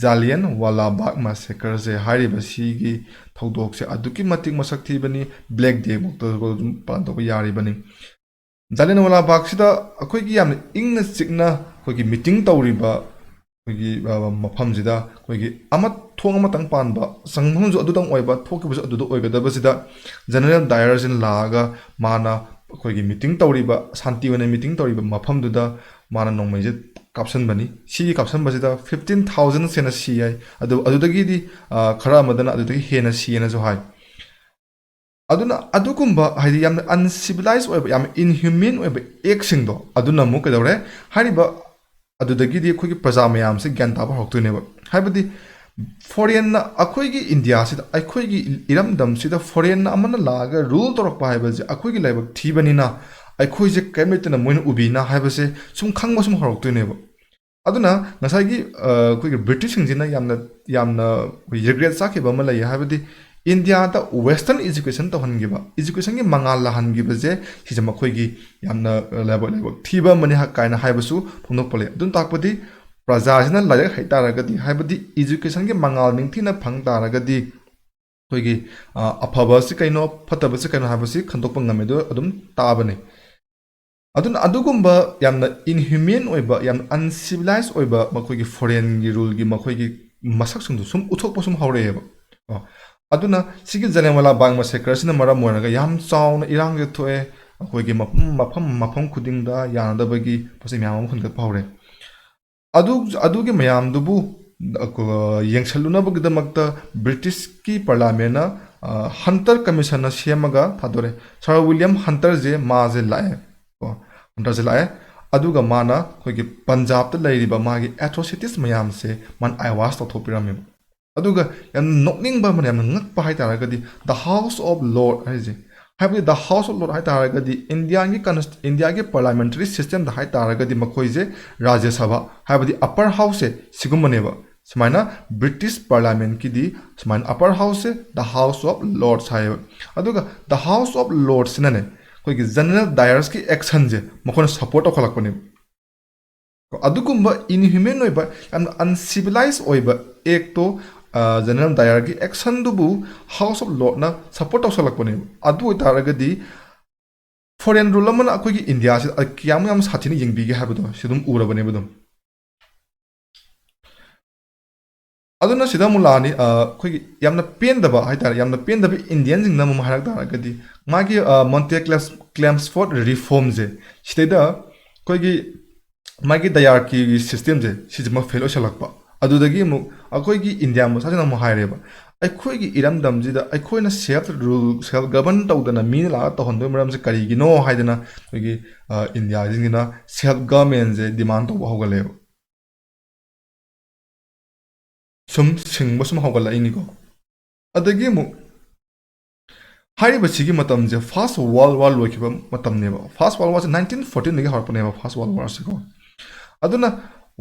ꯖꯥꯂꯤꯌꯟ ꯋꯥꯂꯥ ꯕꯥꯒ ꯃꯥꯁꯦꯀꯔꯁꯦ ꯍꯥꯏꯔꯤꯕ ꯁꯤꯒꯤ ꯊꯧꯗꯣꯛꯁꯦ ꯑꯗꯨꯛꯀꯤ ꯃꯇꯤꯛ ꯃꯁꯛ ꯊꯤꯕꯅꯤ꯫ ꯕ꯭ꯂꯦꯛ ꯗꯦ ꯐꯥꯎꯗ ꯑꯗꯨꯝ ꯄꯥꯂꯟ ꯇꯧꯕ ꯌꯥꯔꯤꯕꯅꯤ꯫ ꯖꯥꯂꯤꯌꯟ ꯋꯥꯂꯥ ꯕꯥꯒꯁꯤꯗ ꯑꯩꯈꯣꯏꯒꯤ ꯌꯥꯝꯅ ꯏꯪꯅ ꯆꯤꯛꯅ ꯑꯩꯈꯣꯏꯒꯤ ꯃꯤꯇꯤꯡ ꯇꯧꯔꯤꯕ ꯑꯩꯈꯣꯏꯒꯤ, ꯑ, ꯃꯐꯝꯁꯤꯗ ꯑꯩꯈꯣꯏꯒꯤ ꯑꯃ, ꯊꯣꯡ ꯑꯃꯇꯪ ꯄꯥꯟꯕ, ꯆꯪꯐꯝꯁꯨ ꯑꯗꯨꯗꯪ ꯑꯣꯏꯕ, ꯊꯣꯛꯈꯤꯕꯁꯨ ꯑꯗꯨꯗ ꯑꯣꯏꯒꯗꯕꯁꯤꯗ ꯖꯦꯅꯔꯦꯜ ꯗꯥꯏꯌꯔꯁꯤꯅ ꯂꯥꯛꯑꯒ ꯃꯥꯅ ꯑꯩꯈꯣꯏꯒꯤ ꯃꯤꯇꯤꯡ ꯇꯧꯔꯤꯕ, ꯁꯥꯟꯇꯤ ꯑꯣꯏꯅ ꯃꯤꯇꯤꯡ ꯇꯧꯔꯤꯕ ꯃꯐꯝꯗꯨꯗ ꯃꯥꯅ ꯅꯣꯡꯃꯩꯁꯦ ꯀꯥꯞꯁꯟꯕꯅꯤ꯫ ꯁꯤꯒꯤ ꯀꯥꯞꯁꯟꯕꯁꯤꯗ ꯐꯤꯐꯇꯤꯟ ꯊꯥꯎꯖꯟ ꯍꯦꯟꯅ ꯁꯤ ꯍꯥꯏ꯫ ꯑꯗꯨ, ꯑꯗꯨꯗꯒꯤꯗꯤ, ꯑ, ꯈꯔ ꯑꯃꯗꯅ ꯑꯗꯨꯗꯒꯤ ꯍꯦꯟꯅ ꯁꯤꯌꯦꯅꯁꯨ ꯍꯥꯏ꯫ ꯑꯗꯨꯅ ꯑꯗꯨꯒꯨꯝꯕ, ꯍꯥꯏꯗꯤ, ꯌꯥꯝꯅ ꯑꯟꯁꯤꯚꯤꯂꯥꯏꯖ ꯑꯣꯏꯕ, ꯌꯥꯝꯅ ꯏꯟꯍ꯭ꯌꯨꯃꯦꯟ ꯑꯣꯏꯕ ꯑꯦꯛꯁꯤꯡꯗꯣ ꯑꯗꯨꯅ ꯑꯃꯨꯛ ꯀꯩꯗꯧꯔꯦ? ꯍꯥꯏꯔꯤꯕ ꯑꯗꯨꯗꯒꯤꯗꯤ ꯑꯩꯈꯣꯏꯒꯤ ꯄ꯭ꯔꯖꯥ ꯃꯌꯥꯝꯁꯦ ꯒ꯭ꯌꯥꯟ ꯇꯥꯕ ꯍꯧꯔꯛꯇꯣꯏꯅꯦꯕ꯫ ꯍꯥꯏꯕꯗꯤ ꯐꯣꯔꯦꯟꯅ ꯑꯩꯈꯣꯏꯒꯤ ꯏꯟꯗꯤꯌꯥꯁꯤꯗ, ꯑꯩꯈꯣꯏꯒꯤ ꯏꯔꯝꯗꯝꯁꯤꯗ ꯐꯣꯔꯦꯟꯅ ꯑꯃꯅ ꯂꯥꯛꯑꯒ ꯔꯨꯜ ꯇꯧꯔꯛꯄ ꯍꯥꯏꯕꯁꯦ ꯑꯩꯈꯣꯏꯒꯤ ꯂꯥꯏꯕꯛ ꯊꯤꯕꯅꯤꯅ, ꯑꯩꯈꯣꯏꯁꯦ ꯀꯔꯤꯝ ꯂꯩꯇꯅ ꯃꯣꯏꯅ ꯎꯕꯤꯅ ꯍꯥꯏꯕꯁꯦ ꯁꯨꯝ ꯈꯪꯕ ꯁꯨꯝ ꯍꯧꯔꯛꯇꯣꯏꯅꯦꯕ꯫ ꯑꯗꯨꯅ ꯉꯁꯥꯏꯒꯤ ꯑꯩꯈꯣꯏꯒꯤ ꯕ꯭ꯔꯤꯇꯤꯁꯁꯤꯡꯁꯤꯅ ꯌꯥꯝꯅ ꯌꯥꯝꯅ ꯔꯤꯒ꯭ꯔꯦꯠ ꯆꯥꯈꯤꯕ ꯑꯃ ꯂꯩꯌꯦ꯫ ꯍꯥꯏꯕꯗꯤ ꯏꯟꯗꯤꯌꯥꯗ ꯋꯦꯁꯇꯔꯟ ꯏꯖꯨꯀꯦꯁꯟ ꯇꯧꯍꯟꯈꯤꯕ, ꯏꯖꯨꯀꯦꯁꯟꯒꯤ ꯃꯉꯥꯜ ꯂꯥꯍꯟꯈꯤꯕꯁꯦ, ꯁꯤꯁꯦ ꯃꯈꯣꯏꯒꯤ ꯌꯥꯝꯅ ꯂꯥꯏꯕꯛ ꯂꯥꯏꯕꯛ ꯊꯤꯕ ꯑꯃꯅꯤ ꯀꯥꯏꯅ ꯍꯥꯏꯕꯁꯨ ꯐꯣꯡꯗꯣꯛꯄ ꯂꯩ꯫ ꯑꯗꯨꯅ ꯇꯥꯛꯄꯗꯤ ꯄ꯭ꯔꯖꯥꯁꯤꯅ ꯂꯥꯏꯔꯤꯛ ꯍꯩ ꯇꯥꯔꯒꯗꯤ, ꯍꯥꯏꯕꯗꯤ ꯏꯖꯨꯀꯦꯁꯟꯒꯤ ꯃꯉꯥꯜ ꯅꯤꯡꯊꯤꯅ ꯐꯪ ꯇꯥꯔꯒꯗꯤ, ꯑꯩꯈꯣꯏꯒꯤ ꯑꯐꯕꯁꯤ ꯀꯩꯅꯣ, ꯐꯠꯇꯕꯁꯤ ꯀꯩꯅꯣ ꯍꯥꯏꯕꯁꯤ ꯈꯟꯗꯣꯛꯄ ꯉꯝꯃꯦ꯫ ꯑꯗꯨ ꯑꯗꯨꯝ ꯇꯥꯕꯅꯤ꯫ ꯑꯗꯨꯅ ꯑꯗꯨꯒꯨꯝꯕ ꯌꯥꯝꯅ ꯏꯟꯍ꯭ꯌꯨꯃꯦꯟ ꯑꯣꯏꯕ, ꯌꯥꯝꯅ ꯑꯟꯁꯤꯚꯤꯂꯥꯏꯖ ꯑꯣꯏꯕ ꯃꯈꯣꯏꯒꯤ ꯐꯣꯔꯦꯟꯒꯤ ꯔꯨꯜꯒꯤ ꯃꯈꯣꯏꯒꯤ ꯃꯁꯛꯁꯤꯡꯗꯨ ꯁꯨꯝ ꯎꯠꯊꯣꯛꯄ ꯁꯨꯝ ꯍꯧꯔꯛꯑꯦꯕ꯫ ꯀꯣ꯫ ꯑꯗꯨꯅ ꯁꯤꯒꯤ ꯖꯂꯤꯌꯥꯟꯋꯥꯂꯥ ꯕꯥꯒ ꯃꯁꯦꯀꯔꯁꯤꯅ ꯃꯔꯝ ꯑꯣꯏꯔꯒ ꯌꯥꯝ ꯆꯥꯎꯅ ꯏꯔꯥꯡꯁꯦ ꯊꯣꯛꯑꯦ꯫ ꯑꯩꯈꯣꯏꯒꯤ ꯃꯐꯝ ꯃꯐꯝ ꯃꯐꯝ ꯈꯨꯗꯤꯡꯗ ꯌꯥꯅꯗꯕꯒꯤ ꯄꯣꯠꯆꯩ ꯃꯌꯥꯝ ꯑꯃ ꯍꯨꯟꯒꯠꯄ ꯍꯧꯔꯦ꯫ ꯑꯗꯨ ꯑꯗꯨꯒꯤ ꯃꯌꯥꯝꯗꯨꯕꯨ ꯌꯦꯡꯁꯜꯂꯨꯅꯕꯒꯤꯗꯃꯛꯇ ꯕ꯭ꯔꯤꯇꯤꯁꯀꯤ ꯄꯥꯔꯂꯥꯃꯦꯟꯅ ꯍꯟꯇꯔ ꯀꯃꯤꯁꯟꯅ ꯁꯦꯝꯃꯒ ꯊꯥꯗꯣꯔꯛꯑꯦ꯫ ꯁꯥꯔ ꯋꯤꯂꯤꯌꯝ ꯍꯟꯇꯔꯁꯦ ꯃꯥꯁꯦ ꯂꯥꯛꯑꯦ꯫ ꯀꯣ꯫ ꯍꯟꯇꯔꯁꯦ ꯂꯥꯛꯑꯦ꯫ ꯑꯗꯨꯒ ꯃꯥꯅ ꯑꯩꯈꯣꯏꯒꯤ ꯄꯟꯖꯥꯕꯇ ꯂꯩꯔꯤꯕ ꯃꯥꯒꯤ ꯑꯦꯇ꯭ꯔꯣꯁꯤꯇꯤꯁ ꯃꯌꯥꯝꯁꯦ ꯃꯥꯅ ꯑꯥꯏꯋꯥꯁ ꯇꯧꯊꯣꯛꯄꯤꯔꯝꯃꯦꯕ꯫ ꯑꯗꯨꯒ ꯌꯥꯝꯅ ꯅꯣꯛꯅꯤꯡꯕ ꯑꯃꯅ, ꯌꯥꯝꯅ ꯉꯛꯄ ꯍꯥꯏꯇꯥꯔꯒꯗꯤ, ꯗ ꯍꯥꯎꯁ ꯑꯣꯐ ꯂꯣꯔꯗ ꯍꯥꯏꯁꯦ, ꯍꯥꯏꯕꯗꯤ ꯗ ꯍꯥꯎꯁ ꯑꯣꯐ ꯂꯣꯔꯗ ꯍꯥꯏꯇꯥꯔꯒꯗꯤ ꯏꯟꯗꯤꯌꯥꯒꯤ ꯀꯟꯁ-, ꯏꯟꯗꯤꯌꯥꯒꯤ ꯄꯥꯔꯂꯥꯃꯦꯟꯇꯔꯤ ꯁꯤꯁꯇꯦꯝꯗ ꯍꯥꯏꯇꯥꯔꯒꯗꯤ ꯃꯈꯣꯏꯁꯦ ꯔꯥꯖ꯭ꯌ ꯁꯚꯥ, ꯍꯥꯏꯕꯗꯤ ꯑꯄꯔ ꯍꯥꯎꯁꯁꯦ ꯁꯤꯒꯨꯝꯕꯅꯦꯕ꯫ ꯁꯨꯃꯥꯏꯅ ꯕ꯭ꯔꯤꯇꯤꯁ ꯄꯥꯔꯂꯥꯃꯦꯟꯀꯤꯗꯤ ꯁꯨꯃꯥꯏꯅ ꯑꯄꯔ ꯍꯥꯎꯁꯁꯦ ꯗ ꯍꯥꯎꯁ ꯑꯣꯐ ꯂꯣꯔꯗꯁ ꯍꯥꯏꯌꯦꯕ꯫ ꯑꯗꯨꯒ ꯗ ꯍꯥꯎꯁ ꯑꯣꯐ ꯂꯣꯔꯗꯁꯤꯅꯅꯦ ꯑꯩꯈꯣꯏꯒꯤ ꯖꯦꯅꯔꯦꯜ ꯗꯥꯌꯔꯁꯀꯤ ꯑꯦꯛꯁꯟꯁꯦ ꯃꯈꯣꯏꯅ ꯁꯞꯄꯣꯔꯠ ꯇꯧꯈꯠꯂꯛꯄꯅꯦꯕ꯫ ꯑꯗꯨꯒꯨꯝꯕ ꯏꯟꯍ꯭ꯌꯨꯃꯦꯟ ꯑꯣꯏꯕ, ꯌꯥꯝꯅ ꯑꯟꯁꯤꯚꯤꯂꯥꯏꯖ ꯑꯣꯏꯕ ꯑꯦꯛꯇꯣ ꯖꯦꯅꯔꯦꯜ ꯗꯥꯌꯔꯒꯤ ꯑꯦꯛꯁꯟꯗꯨꯕꯨ ꯍꯥꯎꯁ ꯑꯣꯐ ꯂꯣꯔꯗꯅ ꯁꯞꯄꯣꯔꯠ ꯇꯧꯁꯜꯂꯛꯄꯅꯦꯕ꯫ ꯑꯗꯨ ꯑꯣꯏꯇꯥꯔꯒꯗꯤ ꯐꯣꯔꯦꯟ ꯔꯨꯜ ꯑꯃꯅ ꯑꯩꯈꯣꯏꯒꯤ ꯏꯟꯗꯤꯌꯥꯁꯤꯗ ꯀꯌꯥꯃꯨꯛ ꯌꯥꯝ ꯁꯥꯊꯤꯅ ꯌꯦꯡꯕꯤꯒꯦ ꯍꯥꯏꯕꯗꯣ ꯁꯤ ꯑꯗꯨꯝ ꯎꯔꯕꯅꯦꯕ ꯑꯗꯨꯝ꯫ ꯑꯗꯨꯅ ꯁꯤꯗ ꯑꯃꯨꯛ ꯂꯥꯛꯑꯅꯤ, ꯑ, ꯑꯩꯈꯣꯏꯒꯤ ꯌꯥꯝꯅ ꯄꯦꯟꯗꯕ ꯍꯥꯏꯇꯥꯔꯦ, ꯌꯥꯝꯅ ꯄꯦꯟꯗꯕ ꯏꯟꯗꯤꯌꯟꯁꯤꯡꯅ ꯑꯃꯨꯛ ꯍꯥꯏꯔꯛ ꯇꯥꯔꯒꯗꯤ ꯃꯥꯒꯤ, ꯑ, ꯃꯣꯟꯇꯦ ꯀ꯭ꯂꯦꯝꯁ-, ꯀ꯭ꯂꯦꯝꯁꯐꯣꯔꯠ ꯔꯤꯐꯣꯔꯝꯁꯦ, ꯁꯤꯗꯩꯗ ꯑꯩꯈꯣꯏꯒꯤ ꯃꯥꯒꯤ ꯗꯥꯌꯔꯀꯤꯒꯤ ꯁꯤꯁꯇꯦꯝꯁꯦ ꯁꯤꯁꯤꯃ ꯐꯦꯜ ꯑꯣꯏꯁꯜꯂꯛꯄ꯫ ꯑꯗꯨꯗꯒꯤ ꯑꯃꯨꯛ ꯑꯩꯈꯣꯏꯒꯤ ꯏꯟꯗꯤꯌꯥ ꯃꯆꯥꯁꯤꯅ ꯑꯃꯨꯛ ꯍꯥꯏꯔꯦꯕ, ꯑꯩꯈꯣꯏꯒꯤ ꯏꯔꯝꯗꯝꯁꯤꯗ ꯑꯩꯈꯣꯏꯅ self rule, self govern ꯇꯧꯗꯅ ꯃꯤꯅ ꯂꯥꯛꯑꯒ ꯇꯧꯍꯟꯗꯣꯏ ꯃꯔꯝꯁꯦ ꯀꯔꯤꯒꯤꯅꯣ ꯍꯥꯏꯗꯅ ꯑꯩꯈꯣꯏꯒꯤ, ꯑ, ꯏꯟꯗꯤꯌꯥꯁꯤꯡꯁꯤꯅ self governmentꯁꯦ demand ꯇꯧꯕ ꯍꯧꯒꯠꯂꯛꯑꯦꯕ꯫ ꯁꯨꯝ ꯁꯤꯡꯕ ꯁꯨꯝ ꯍꯧꯒꯠꯂꯛꯏꯅꯤꯀꯣ꯫ ꯑꯗꯒꯤ ꯑꯃꯨꯛ ꯍꯥꯏꯔꯤꯕꯁꯤꯒꯤ ꯃꯇꯝꯁꯦ First World War ꯂꯣꯏꯈꯤꯕ ꯃꯇꯝꯅꯦꯕ꯫ First World Warꯁꯦ nineteen fourteenꯗꯒꯤ ꯍꯧꯔꯛꯄꯅꯦꯕ, First World Warꯁꯦꯀꯣ꯫ ꯑꯗꯨꯅ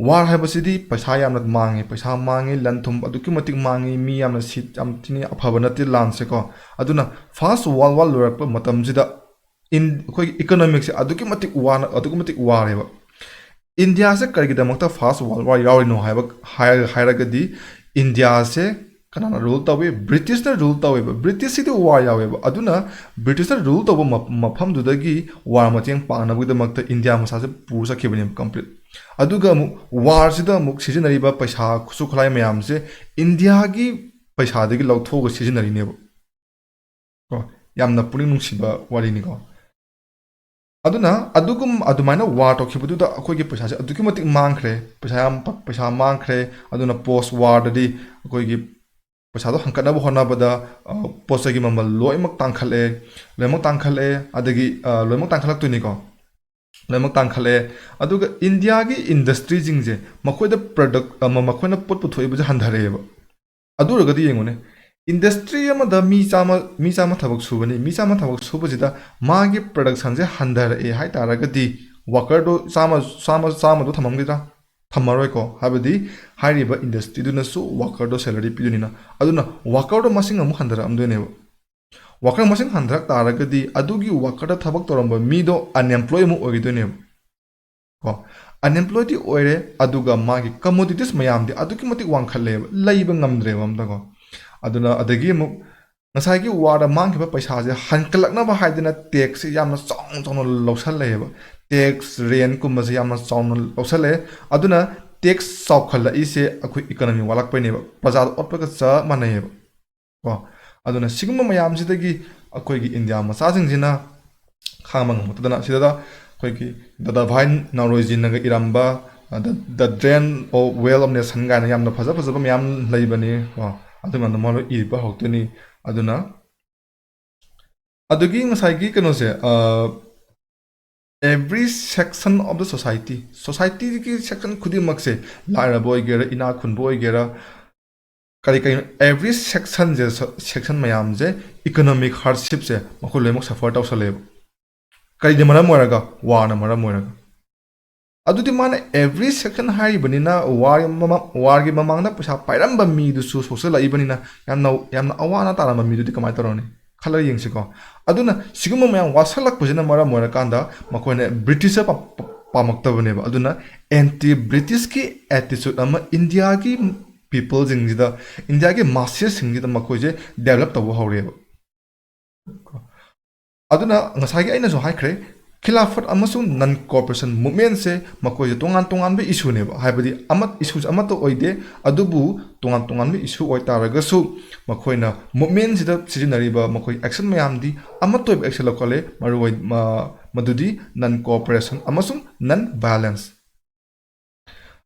war ꯍꯥꯏꯕꯁꯤꯗꯤ ꯄꯩꯁꯥ ꯌꯥꯝꯅ ꯃꯥꯡꯉꯤ, ꯄꯩꯁꯥ ꯃꯥꯡꯉꯤ, ꯂꯟ ꯊꯨꯝ ꯑꯗꯨꯛꯀꯤ ꯃꯇꯤꯛ ꯃꯥꯡꯉꯤ, ꯃꯤ ꯌꯥꯝꯅ ꯁꯤ, ꯌꯥꯝ ꯊꯤꯅ ꯑꯐꯕ ꯅꯠꯇꯦ ꯂꯥꯟꯁꯦꯀꯣ꯫ ꯑꯗꯨꯅ First World War ꯂꯣꯏꯔꯛꯄ ꯃꯇꯝꯁꯤꯗ ꯏꯟ-, ꯑꯩꯈꯣꯏꯒꯤ economicꯁꯦ ꯑꯗꯨꯛꯀꯤ ꯃꯇꯤꯛ ꯋꯥꯅ, ꯑꯗꯨꯛꯀꯤ ꯃꯇꯤꯛ ꯋꯥꯔꯦꯕ꯫ ꯏꯟꯗꯤꯌꯥꯁꯦ ꯀꯔꯤꯒꯤꯗꯃꯛꯇ First World War ꯌꯥꯎꯔꯤꯅꯣ ꯍꯥꯏꯕ, ꯍꯥꯏꯔ-, ꯍꯥꯏꯔꯒꯗꯤ ꯏꯟꯗꯤꯌꯥꯁꯦ ꯀꯅꯥꯅ rule ꯇꯧꯏ? Britishꯅ rule ꯇꯧꯋꯦꯕ꯫ Britishꯁꯤꯗꯤ war ꯌꯥꯎꯋꯦꯕ꯫ ꯑꯗꯨꯅ Britishꯅ rule ꯇꯧꯕ ꯃ-, ꯃꯐꯝꯗꯨꯗꯒꯤ war ꯃꯇꯦꯡ ꯄꯥꯡꯅꯕꯒꯤꯗꯃꯛꯇ ꯏꯟꯗꯤꯌꯥ ꯃꯆꯥꯁꯦ ꯄꯨꯔ ꯆꯠꯈꯤꯕꯅꯦꯕ complete꯫ ꯑꯗꯨꯒ ꯑꯃꯨꯛ warꯁꯤꯗ ꯑꯃꯨꯛ ꯁꯤꯖꯤꯟꯅꯔꯤꯕ ꯄꯩꯁꯥ, ꯈꯨꯠꯁꯨ ꯈꯨꯠꯂꯥꯏ ꯃꯌꯥꯝꯁꯦ ꯏꯟꯗꯤꯌꯥꯒꯤ ꯄꯩꯁꯥꯗꯒꯤ ꯂꯧꯊꯣꯛꯑꯒ ꯁꯤꯖꯤꯟꯅꯔꯤꯅꯦꯕ꯫ ꯀꯣ, ꯌꯥꯝꯅ ꯄꯨꯛꯅꯤꯡ ꯅꯨꯡꯁꯤꯕ ꯋꯥꯔꯤꯅꯤꯀꯣ꯫ ꯑꯗꯨꯅ ꯑꯗꯨꯒꯨꯝ-, ꯑꯗꯨꯃꯥꯏꯅ war ꯇꯧꯈꯤꯕꯗꯨꯗ ꯑꯩꯈꯣꯏꯒꯤ ꯄꯩꯁꯥꯁꯦ ꯑꯗꯨꯛꯀꯤ ꯃꯇꯤꯛ ꯃꯥꯡꯈ꯭ꯔꯦ, ꯄꯩꯁꯥ ꯌꯥꯝ ꯄ-, ꯄꯩꯁꯥ ꯃꯥꯡꯈ꯭ꯔꯦ꯫ ꯑꯗꯨꯅ post warꯗꯗꯤ ꯑꯩꯈꯣꯏꯒꯤ ꯄꯩꯁꯥꯗꯣ ꯍꯟꯀꯠꯅꯕ ꯍꯣꯠꯅꯕꯗ, ꯑ, ꯄꯣꯠ ꯆꯩꯒꯤ ꯃꯃꯜ ꯂꯣꯏꯅꯃꯛ ꯇꯥꯡꯈꯠꯂꯦ, ꯂꯣꯏꯅꯃꯛ ꯇꯥꯡꯈꯠꯂꯦ꯫ ꯑꯗꯒꯤ, ꯑ, ꯂꯣꯏꯅꯃꯛ ꯇꯥꯡꯈꯠꯂꯛꯇꯣꯏꯅꯤꯀꯣ, ꯂꯣꯏꯅꯃꯛ ꯇꯥꯡꯈꯠꯂꯦ꯫ ꯑꯗꯨꯒ ꯏꯟꯗꯤꯌꯥꯒꯤ industryꯁꯤꯡꯁꯦ ꯃꯈꯣꯏꯗ product ꯑꯃ, ꯃꯈꯣꯏꯅ ꯄꯣꯠ ꯄꯨꯊꯣꯛꯏꯕꯁꯦ ꯍꯟꯊꯔꯛꯑꯦꯕ꯫ ꯑꯗꯨ ꯑꯣꯏꯔꯒꯗꯤ ꯌꯦꯡꯉꯨꯅꯦ, industry ꯑꯃꯗ ꯃꯤ ꯆꯥꯝꯃ, ꯃꯤ ꯆꯥꯝꯃ ꯊꯕꯛ ꯁꯨꯕꯅꯤ, ꯃꯤ ꯆꯥꯝꯃ ꯊꯕꯛ ꯁꯨꯕꯁꯤꯗ ꯃꯥꯒꯤ productionꯁꯦ ꯍꯟꯊꯔꯛꯑꯦ ꯍꯥꯏ ꯇꯥꯔꯒꯗꯤ workerꯗꯣ ꯆꯥꯝꯃ, ꯆꯥꯝꯃ, ꯆꯥꯝꯃꯗꯣ ꯊꯝꯃꯝꯈꯤꯗ꯭ꯔꯥ? ꯊꯝꯃꯔꯣꯏꯀꯣ, ꯍꯥꯏꯕꯗꯤ ꯍꯥꯏꯔꯤꯕ industryꯗꯨꯅꯁꯨ workerꯗꯣ salary ꯄꯤꯗꯣꯏꯅꯤꯅ꯫ ꯑꯗꯨꯅ workerꯗꯣ ꯃꯁꯤꯡ ꯑꯃꯨꯛ ꯍꯟꯊꯔꯛꯑꯝꯗꯣꯏꯅꯦꯕ꯫ Worker ꯃꯁꯤꯡ ꯍꯟꯊꯔꯛ ꯇꯥꯔꯒꯗꯤ ꯑꯗꯨꯒꯤ workerꯗ ꯊꯕꯛ ꯇꯧꯔꯝꯕ ꯃꯤꯗꯣ unemployed ꯑꯃꯨꯛ ꯑꯣꯏꯈꯤꯗꯣꯏꯅꯦꯕ꯫ ꯀꯣ, unemployedꯗꯤ ꯑꯣꯏꯔꯦ, ꯑꯗꯨꯒ ꯃꯥꯒꯤ commodities ꯃꯌꯥꯝꯗꯤ ꯑꯗꯨꯛꯀꯤ ꯃꯇꯤꯛ ꯋꯥꯡꯈꯠꯂꯦꯕ, ꯂꯩꯕ ꯉꯝꯗ꯭ꯔꯦꯕ ꯑꯝꯇꯀꯣ꯫ ꯑꯗꯨꯅ ꯑꯗꯒꯤ ꯑꯃꯨꯛ ꯉꯁꯥꯏꯒꯤ warꯗ ꯃꯥꯡꯈꯤꯕ ꯄꯩꯁꯥꯁꯦ ꯍꯟꯀꯠꯂꯛꯅꯕ ꯍꯥꯏꯗꯅ taxꯁꯦ ꯌꯥꯝꯅ ꯆꯥꯎꯅ ꯆꯥꯎꯅ ꯂꯧꯁꯜꯂꯛꯑꯦꯕ꯫ Tax, rentꯀꯨꯝꯕꯁꯦ ꯌꯥꯝꯅ ꯆꯥꯎꯅ ꯂꯧꯁꯜꯂꯛꯑꯦ꯫ ꯑꯗꯨꯅ tax ꯆꯥꯎꯈꯠꯂꯛꯏꯁꯦ ꯑꯩꯈꯣꯏ economy ꯋꯥꯠꯂꯛꯄꯩꯅꯦꯕ, ꯄ꯭ꯔꯖꯥꯗ ꯑꯣꯠꯄꯒ ꯆꯞ ꯃꯥꯟꯅꯩꯌꯦꯕ꯫ ꯀꯣ, ꯑꯗꯨꯅ ꯁꯤꯒꯨꯝꯕ ꯃꯌꯥꯝꯁꯤꯗꯒꯤ ꯑꯩꯈꯣꯏꯒꯤ ꯏꯟꯗꯤꯌꯥ ꯃꯆꯥꯁꯤꯡꯁꯤꯅ ꯈꯥꯡꯕ ꯉꯝꯃꯛꯇꯗꯅ ꯁꯤꯗ ꯑꯩꯈꯣꯏꯒꯤ ꯗꯥꯗꯥꯚꯥꯏ ꯅꯥꯎꯔꯣꯏꯖꯤꯟꯅꯒ ꯏꯔꯝꯕ, ꯑ, The, The Drain of Wealth of Nation ꯀꯥꯏꯅ ꯌꯥꯝꯅ ꯐꯖ ꯐꯖꯕ ꯃꯌꯥꯝ ꯂꯩꯕꯅꯤ꯫ ꯀꯣ, ꯑꯗꯨꯀꯥꯟꯗ ꯃꯥ ꯂꯣꯏ ꯏꯕ ꯍꯧꯔꯛꯇꯣꯏꯅꯤ꯫ ꯑꯗꯨꯅ ꯑꯗꯨꯒꯤ ꯉꯁꯥꯏꯒꯤ ꯀꯩꯅꯣꯁꯦ, every section of the society, societyꯒꯤ section ꯈꯨꯗꯤꯡꯃꯛꯁꯦ, ꯂꯥꯏꯔꯕ ꯑꯣꯏꯒꯦꯔꯥ, ꯏꯅꯥꯛ ꯈꯨꯟꯕ ꯑꯣꯏꯒꯦꯔꯥ, ꯀꯔꯤ ꯀꯔꯤꯅꯣ, every sectionꯁꯦ, section ꯃꯌꯥꯝꯁꯦ economic hardshipꯁꯦ ꯃꯈꯣꯏ ꯂꯣꯏꯅꯃꯛ suffer ꯇꯧꯁꯜꯂꯦꯕ꯫ ꯀꯔꯤꯅ ꯃꯔꯝ ꯑꯣꯏꯔꯒ? Warꯅ ꯃꯔꯝ ꯑꯣꯏꯔꯒ꯫ ꯑꯗꯨꯗꯤ ꯃꯥꯅ every section ꯍꯥꯏꯔꯤꯕꯅꯤꯅ, war ꯃꯃꯥ-, warꯒꯤ ꯃꯃꯥꯡꯗ ꯄꯩꯁꯥ ꯄꯥꯏꯔꯝꯕ ꯃꯤꯗꯨꯁꯨ ꯁꯣꯛꯆꯜꯂꯛꯏꯕꯅꯤꯅ, ꯌꯥꯝꯅ, ꯌꯥꯝꯅ ꯑꯋꯥ ꯑꯅꯥ ꯇꯥꯔꯝꯕ ꯃꯤꯗꯨꯗꯤ ꯀꯃꯥꯏꯅ ꯇꯧꯔꯅꯤ? ꯈꯜꯂꯒ ꯌꯦꯡꯁꯤꯀꯣ꯫ ꯑꯗꯨꯅ ꯁꯤꯒꯨꯝꯕ ꯃꯌꯥꯝ ꯋꯥꯁꯜꯂꯛꯄꯁꯤꯅ ꯃꯔꯝ ꯑꯣꯏꯔꯀꯥꯟꯗ ꯃꯈꯣꯏꯅ British ꯄꯥ-, ꯄꯥ-, ꯄꯥꯝꯃꯛꯇꯕꯅꯦꯕ꯫ ꯑꯗꯨꯅ anti Britishꯀꯤ attitude ꯑꯃ ꯏꯟꯗꯤꯌꯥꯒꯤ peopleꯁꯤꯡꯁꯤꯗ, ꯏꯟꯗꯤꯌꯥꯒꯤ massesꯁꯤꯡꯁꯤꯗ ꯃꯈꯣꯏꯁꯦ develop ꯇꯧꯕ ꯍꯧꯔꯦꯕ꯫ ꯑꯗꯨꯅ ꯉꯁꯥꯏꯒꯤ ꯑꯩꯅꯁꯨ ꯍꯥꯏꯈ꯭ꯔꯦ, ꯈꯤꯂꯥꯐꯠ ꯑꯃꯁꯨꯡ non cooperation movementꯁꯦ ꯃꯈꯣꯏꯁꯦ ꯇꯣꯉꯥꯟ ꯇꯣꯉꯥꯟꯕ issueꯅꯦꯕ, ꯍꯥꯏꯕꯗꯤ ꯑꯃ, issueꯁꯦ ꯑꯃꯠꯇ ꯑꯣꯏꯗꯦ, ꯑꯗꯨꯕꯨ ꯇꯣꯉꯥꯟ ꯇꯣꯉꯥꯟꯕ issue ꯑꯣꯏꯇꯥꯔꯒꯁꯨ ꯃꯈꯣꯏꯅ movementꯁꯤꯗ ꯁꯤꯖꯤꯟꯅꯔꯤꯕ ꯃꯈꯣꯏ action ꯃꯌꯥꯝꯗꯤ ꯑꯃꯠꯇ ꯑꯣꯏꯕ action ꯂꯧꯈꯠꯂꯦ, ꯃꯔꯨꯑꯣꯏ-, ꯃ-, ꯃꯗꯨꯗꯤ non cooperation ꯑꯃꯁꯨꯡ non violence꯫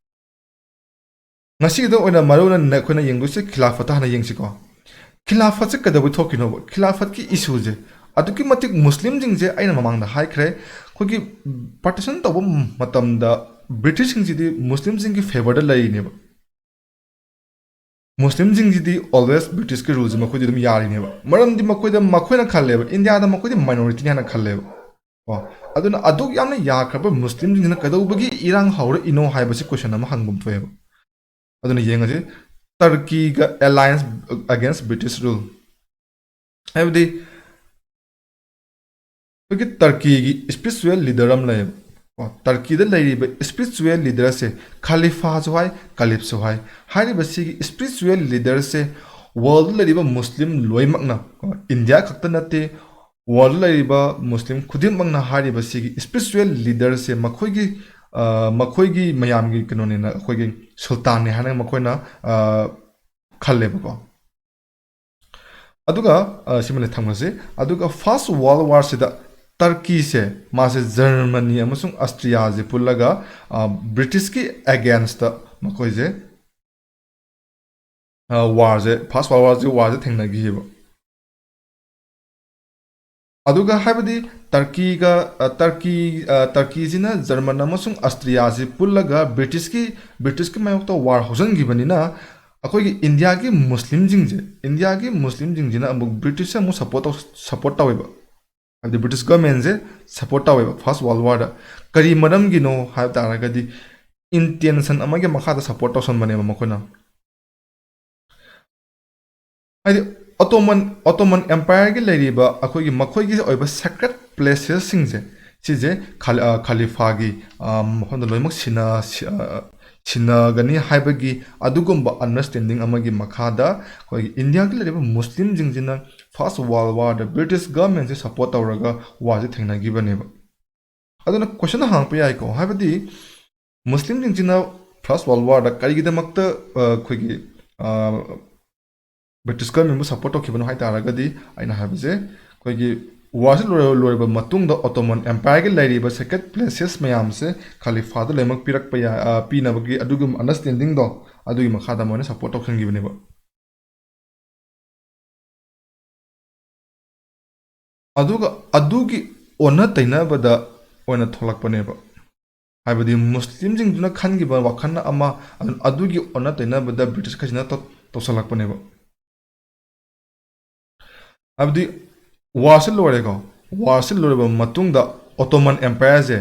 ꯉꯁꯤꯒꯤꯗ ꯑꯣꯏꯅ ꯃꯔꯨ ꯑꯣꯏꯅ ꯑꯩꯈꯣꯏꯅ ꯌꯦꯡꯗꯣꯏꯁꯦ ꯈꯤꯂꯥꯐꯠꯇ ꯍꯥꯟꯅ ꯌꯦꯡꯁꯤꯀꯣ꯫ ꯈꯤꯂꯥꯐꯠꯁꯦ ꯀꯩꯗꯧꯕꯩ ꯊꯣꯛꯈꯤꯅꯣꯕ? ꯈꯤꯂꯥꯐꯠꯀꯤ issueꯁꯦ ꯑꯗꯨꯛꯀꯤ ꯃꯇꯤꯛ, ꯃꯨꯁꯂꯤꯝꯁꯤꯡꯁꯦ ꯑꯩꯅ ꯃꯃꯥꯡꯗ ꯍꯥꯏꯈ꯭ꯔꯦ, ꯑꯩꯈꯣꯏꯒꯤ partition ꯇꯧꯕ ꯃꯇꯝꯗ Britishꯁꯤꯡꯁꯤꯗꯤ ꯃꯨꯁꯂꯤꯝꯁꯤꯡꯒꯤ favourꯗ ꯂꯩꯔꯤꯅꯦꯕ꯫ ꯃꯨꯁꯂꯤꯝꯁꯤꯡꯁꯤꯗꯤ always Britishꯀꯤ ruleꯁꯦ ꯃꯈꯣꯏꯗꯤ ꯑꯗꯨꯝ ꯌꯥꯔꯤꯅꯦꯕ꯫ ꯃꯔꯝꯗꯤ ꯃꯈꯣꯏꯗ, ꯃꯈꯣꯏꯅ ꯈꯜꯂꯦꯕ, ꯏꯟꯗꯤꯌꯥꯗ ꯃꯈꯣꯏꯗꯤ minorityꯅꯤ ꯍꯥꯏꯅ ꯈꯜꯂꯦꯕ꯫ ꯀꯣ? ꯑꯗꯨꯅ ꯑꯗꯨꯛ ꯌꯥꯝꯅ ꯌꯥꯈ꯭ꯔꯕ ꯃꯨꯁꯂꯤꯝꯁꯤꯡꯁꯤꯅ ꯀꯩꯗꯧꯕꯒꯤ ꯏꯔꯥꯡ ꯍꯧꯔꯛꯏꯅꯣ ꯍꯥꯏꯕꯁꯤ question ꯑꯃ ꯍꯪꯐꯝ ꯊꯣꯛꯑꯦꯕ꯫ ꯑꯗꯨꯅ ꯌꯦꯡꯉꯁꯤ, ꯇꯔꯀꯤꯒ alliance against British rule꯫ ꯍꯥꯏꯕꯗꯤ ꯑꯩꯈꯣꯏꯒꯤ ꯇꯔꯀꯤꯒꯤ spiritual leader ꯑꯃ ꯂꯩꯌꯦꯕ꯫ ꯀꯣ, ꯇꯔꯀꯤꯗ ꯂꯩꯔꯤꯕ spiritual leaderꯁꯦ ꯈꯂꯤꯐꯥꯁꯨ ꯍꯥꯏ, ꯀꯂꯤꯐꯁꯨ ꯍꯥꯏ꯫ ꯍꯥꯏꯔꯤꯕꯁꯤꯒꯤ spiritual leaderꯁꯦ worldꯗ ꯂꯩꯔꯤꯕ ꯃꯨꯁꯂꯤꯝ ꯂꯣꯏꯅꯃꯛꯅ, ꯀꯣ, ꯏꯟꯗꯤꯌꯥ ꯈꯛꯇ ꯅꯠꯇꯦ, worldꯗ ꯂꯩꯔꯤꯕ ꯃꯨꯁꯂꯤꯝ ꯈꯨꯗꯤꯡꯃꯛꯅ ꯍꯥꯏꯔꯤꯕꯁꯤꯒꯤ spiritual leaderꯁꯦ ꯃꯈꯣꯏꯒꯤ, ꯑ, ꯃꯈꯣꯏꯒꯤ ꯃꯌꯥꯝꯒꯤ ꯀꯩꯅꯣꯅꯦꯅ, ꯑꯩꯈꯣꯏꯒꯤ ꯁꯨꯜꯇꯥꯟꯅꯦ ꯍꯥꯏꯅ ꯃꯈꯣꯏꯅ, ꯑ, ꯈꯜꯂꯦꯕꯀꯣ꯫ ꯑꯗꯨꯒ, ꯑ, ꯁꯤꯃ ꯊꯝꯈ꯭ꯔꯁꯤ꯫ ꯑꯗꯨꯒ First World Warꯁꯤꯗ ꯇꯔꯀꯤꯁꯦ, ꯃꯥꯁꯦ ꯖꯔꯃꯅꯤ ꯑꯃꯁꯨꯡ ꯑꯁꯇ꯭ꯔꯤꯌꯥꯁꯦ ꯄꯨꯜꯂꯒ, ꯑ, Britishꯀꯤ againstꯇ ꯃꯈꯣꯏꯁꯦ ꯋꯥꯔꯁꯦ, ꯐꯥꯔꯁ ꯋꯥꯔꯜ ꯋꯥꯔꯁꯦ, ꯋꯥꯔꯁꯦ ꯊꯦꯡꯅꯈꯤꯑꯕ꯫ ꯑꯗꯨꯒ ꯍꯥꯏꯕꯗꯤ ꯇꯔꯀꯤꯒ, ꯑ, ꯇꯔꯀꯤ, ꯑ, ꯇꯔꯀꯤꯁꯤꯅ ꯖꯔꯃꯟ ꯑꯃꯁꯨꯡ ꯑꯁꯇ꯭ꯔꯤꯌꯥꯁꯤ ꯄꯨꯜꯂꯒ ꯕ꯭ꯔꯤꯇꯤꯁꯀꯤ, ꯕ꯭ꯔꯤꯇꯤꯁꯀꯤ ꯃꯥꯌꯣꯛꯇ ꯋꯥꯔ ꯍꯧꯖꯤꯟꯈꯤꯕꯅꯤꯅ, ꯑꯩꯈꯣꯏꯒꯤ ꯏꯟꯗꯤꯌꯥꯒꯤ ꯃꯨꯁꯂꯤꯝꯁꯤꯡꯁꯦ, ꯏꯟꯗꯤꯌꯥꯒꯤ ꯃꯨꯁꯂꯤꯝꯁꯤꯡꯁꯤꯅ ꯑꯃꯨꯛ ꯕ꯭ꯔꯤꯇꯤꯁꯁꯦ ꯑꯃꯨꯛ ꯁꯞꯄꯣꯔꯠ ꯇꯧ-, ꯁꯞꯄꯣꯔꯠ ꯇꯧꯋꯦꯕ꯫ ꯍꯥꯏꯕꯗꯤ ꯕ꯭ꯔꯤꯇꯤꯁ ꯒꯚꯔꯟꯃꯦꯟꯁꯦ ꯁꯞꯄꯣꯔꯠ ꯇꯧꯋꯦꯕ ꯐꯥꯔꯁ ꯋꯥꯔꯜ ꯋꯥꯔꯗ꯫ ꯀꯔꯤ ꯃꯔꯝꯒꯤꯅꯣ ꯍꯥꯏꯕ ꯇꯥꯔꯒꯗꯤ, ꯏꯟꯇꯦꯟꯁꯟ ꯑꯃꯒꯤ ꯃꯈꯥꯗ ꯁꯞꯄꯣꯔꯠ ꯇꯧꯁꯟꯕꯅꯦꯕ ꯃꯈꯣꯏꯅ꯫ ꯍꯥꯏꯗꯤ ꯑꯣꯇꯣꯃꯟ, ꯑꯣꯇꯣꯃꯟ ꯑꯦꯝꯄꯥꯌꯔꯒꯤ ꯂꯩꯔꯤꯕ ꯑꯩꯈꯣꯏꯒꯤ ꯃꯈꯣꯏꯒꯤ ꯑꯣꯏꯕ ꯁꯦꯀ꯭ꯔꯦꯠ ꯄ꯭ꯂꯦꯁꯦꯁꯁꯤꯡꯁꯦ, ꯁꯤꯁꯦ ꯈꯥꯂꯤ-, ꯑ, ꯈꯥꯂꯤꯐꯥꯒꯤ, ꯑ, ꯃꯐꯝꯗ ꯂꯣꯏꯅꯃꯛ ꯁꯤꯟꯅ-, ꯁꯤ-, ꯑ, ꯁꯤꯟꯅꯒꯅꯤ ꯍꯥꯏꯕꯒꯤ ꯑꯗꯨꯒꯨꯝꯕ ꯑꯟꯗꯔꯁ꯭ꯇꯦꯟꯗꯤꯡ ꯑꯃꯒꯤ ꯃꯈꯥꯗ ꯑꯩꯈꯣꯏꯒꯤ ꯏꯟꯗꯤꯌꯥꯒꯤ ꯂꯩꯔꯤꯕ ꯃꯨꯁꯂꯤꯝꯁꯤꯡꯁꯤꯅ ꯐꯥꯔꯁ ꯋꯥꯔꯜ ꯋꯥꯔꯗ ꯕ꯭ꯔꯤꯇꯤꯁ ꯒꯚꯔꯟꯃꯦꯟꯁꯦ ꯁꯞꯄꯣꯔꯠ ꯇꯧꯔꯒ ꯋꯥꯔꯁꯦ ꯊꯦꯡꯅꯈꯤꯕꯅꯦꯕ꯫ ꯑꯗꯨꯅ ꯀꯣꯏꯁꯟ ꯍꯪꯉꯛꯄ ꯌꯥꯏꯀꯣ, ꯍꯥꯏꯕꯗꯤ ꯃꯨꯁꯂꯤꯝꯁꯤꯡꯁꯤꯅ ꯐꯥꯔꯁ ꯋꯥꯔꯜ ꯋꯥꯔꯗ ꯀꯔꯤꯒꯤꯗꯃꯛꯇ, ꯑ, ꯑꯩꯈꯣꯏꯒꯤ, ꯑ, ꯕ꯭ꯔꯤꯇꯤꯁ ꯒꯚꯔꯟꯃꯦꯟꯕꯨ ꯁꯞꯄꯣꯔꯠ ꯇꯧꯈꯤꯕꯅꯣ ꯍꯥꯏ ꯇꯥꯔꯒꯗꯤ, ꯑꯩꯅ ꯍꯥꯏꯕꯁꯦ, ꯑꯩꯈꯣꯏꯒꯤ ꯋꯥꯔꯁꯤ ꯂꯣꯏꯔ-, ꯂꯣꯏꯔꯕ ꯃꯇꯨꯡꯗ ꯑꯣꯇꯣꯃꯟ ꯑꯦꯝꯄꯥꯌꯔꯒꯤ ꯂꯩꯔꯤꯕ ꯁꯦꯀ꯭ꯔꯦꯠ ꯄ꯭ꯂꯦꯁꯦꯁ ꯃꯌꯥꯝꯁꯦ ꯈꯥꯂꯤꯐꯥꯗ ꯂꯣꯏꯅꯃꯛ ꯄꯤꯔꯛꯄ ꯌꯥ-, ꯑ, ꯄꯤꯅꯕꯒꯤ ꯑꯗꯨꯒꯨꯝꯕ ꯑꯟꯗꯔꯁ꯭ꯇꯦꯟꯗꯤꯡꯗꯣ, ꯑꯗꯨꯒꯤ ꯃꯈꯥꯗ ꯃꯣꯏꯅ ꯁꯞꯄꯣꯔꯠ ꯇꯧꯁꯟꯈꯤꯕꯅꯦꯕ꯫ ꯑꯗꯨꯒ ꯑꯗꯨꯒꯤ ꯑꯣꯟꯅ ꯇꯩꯅꯕꯗ ꯑꯣꯏꯅ ꯊꯣꯛꯂꯛꯄꯅꯦꯕ꯫ ꯍꯥꯏꯕꯗꯤ ꯃꯨꯁꯂꯤꯝꯁꯤꯡꯗꯨꯅ ꯈꯟꯈꯤꯕ ꯋꯥꯈꯜ ꯑꯃ, ꯑꯗꯨ-, ꯑꯗꯨꯒꯤ ꯑꯣꯟꯅ ꯇꯩꯅꯕꯗ ꯕ꯭ꯔꯤꯇꯤꯁꯈꯩꯁꯤꯅ ꯇꯧ-, ꯇꯧꯁꯜꯂꯛꯄꯅꯦꯕ꯫ ꯍꯥꯏꯕꯗꯤ ꯋꯥꯔꯁꯤ ꯂꯣꯏꯔꯦꯀꯣ, ꯋꯥꯔꯁꯤ ꯂꯣꯏꯔꯕ ꯃꯇꯨꯡꯗ ꯑꯣꯇꯣꯃꯟ ꯑꯦꯝꯄꯥꯌꯔꯁꯦ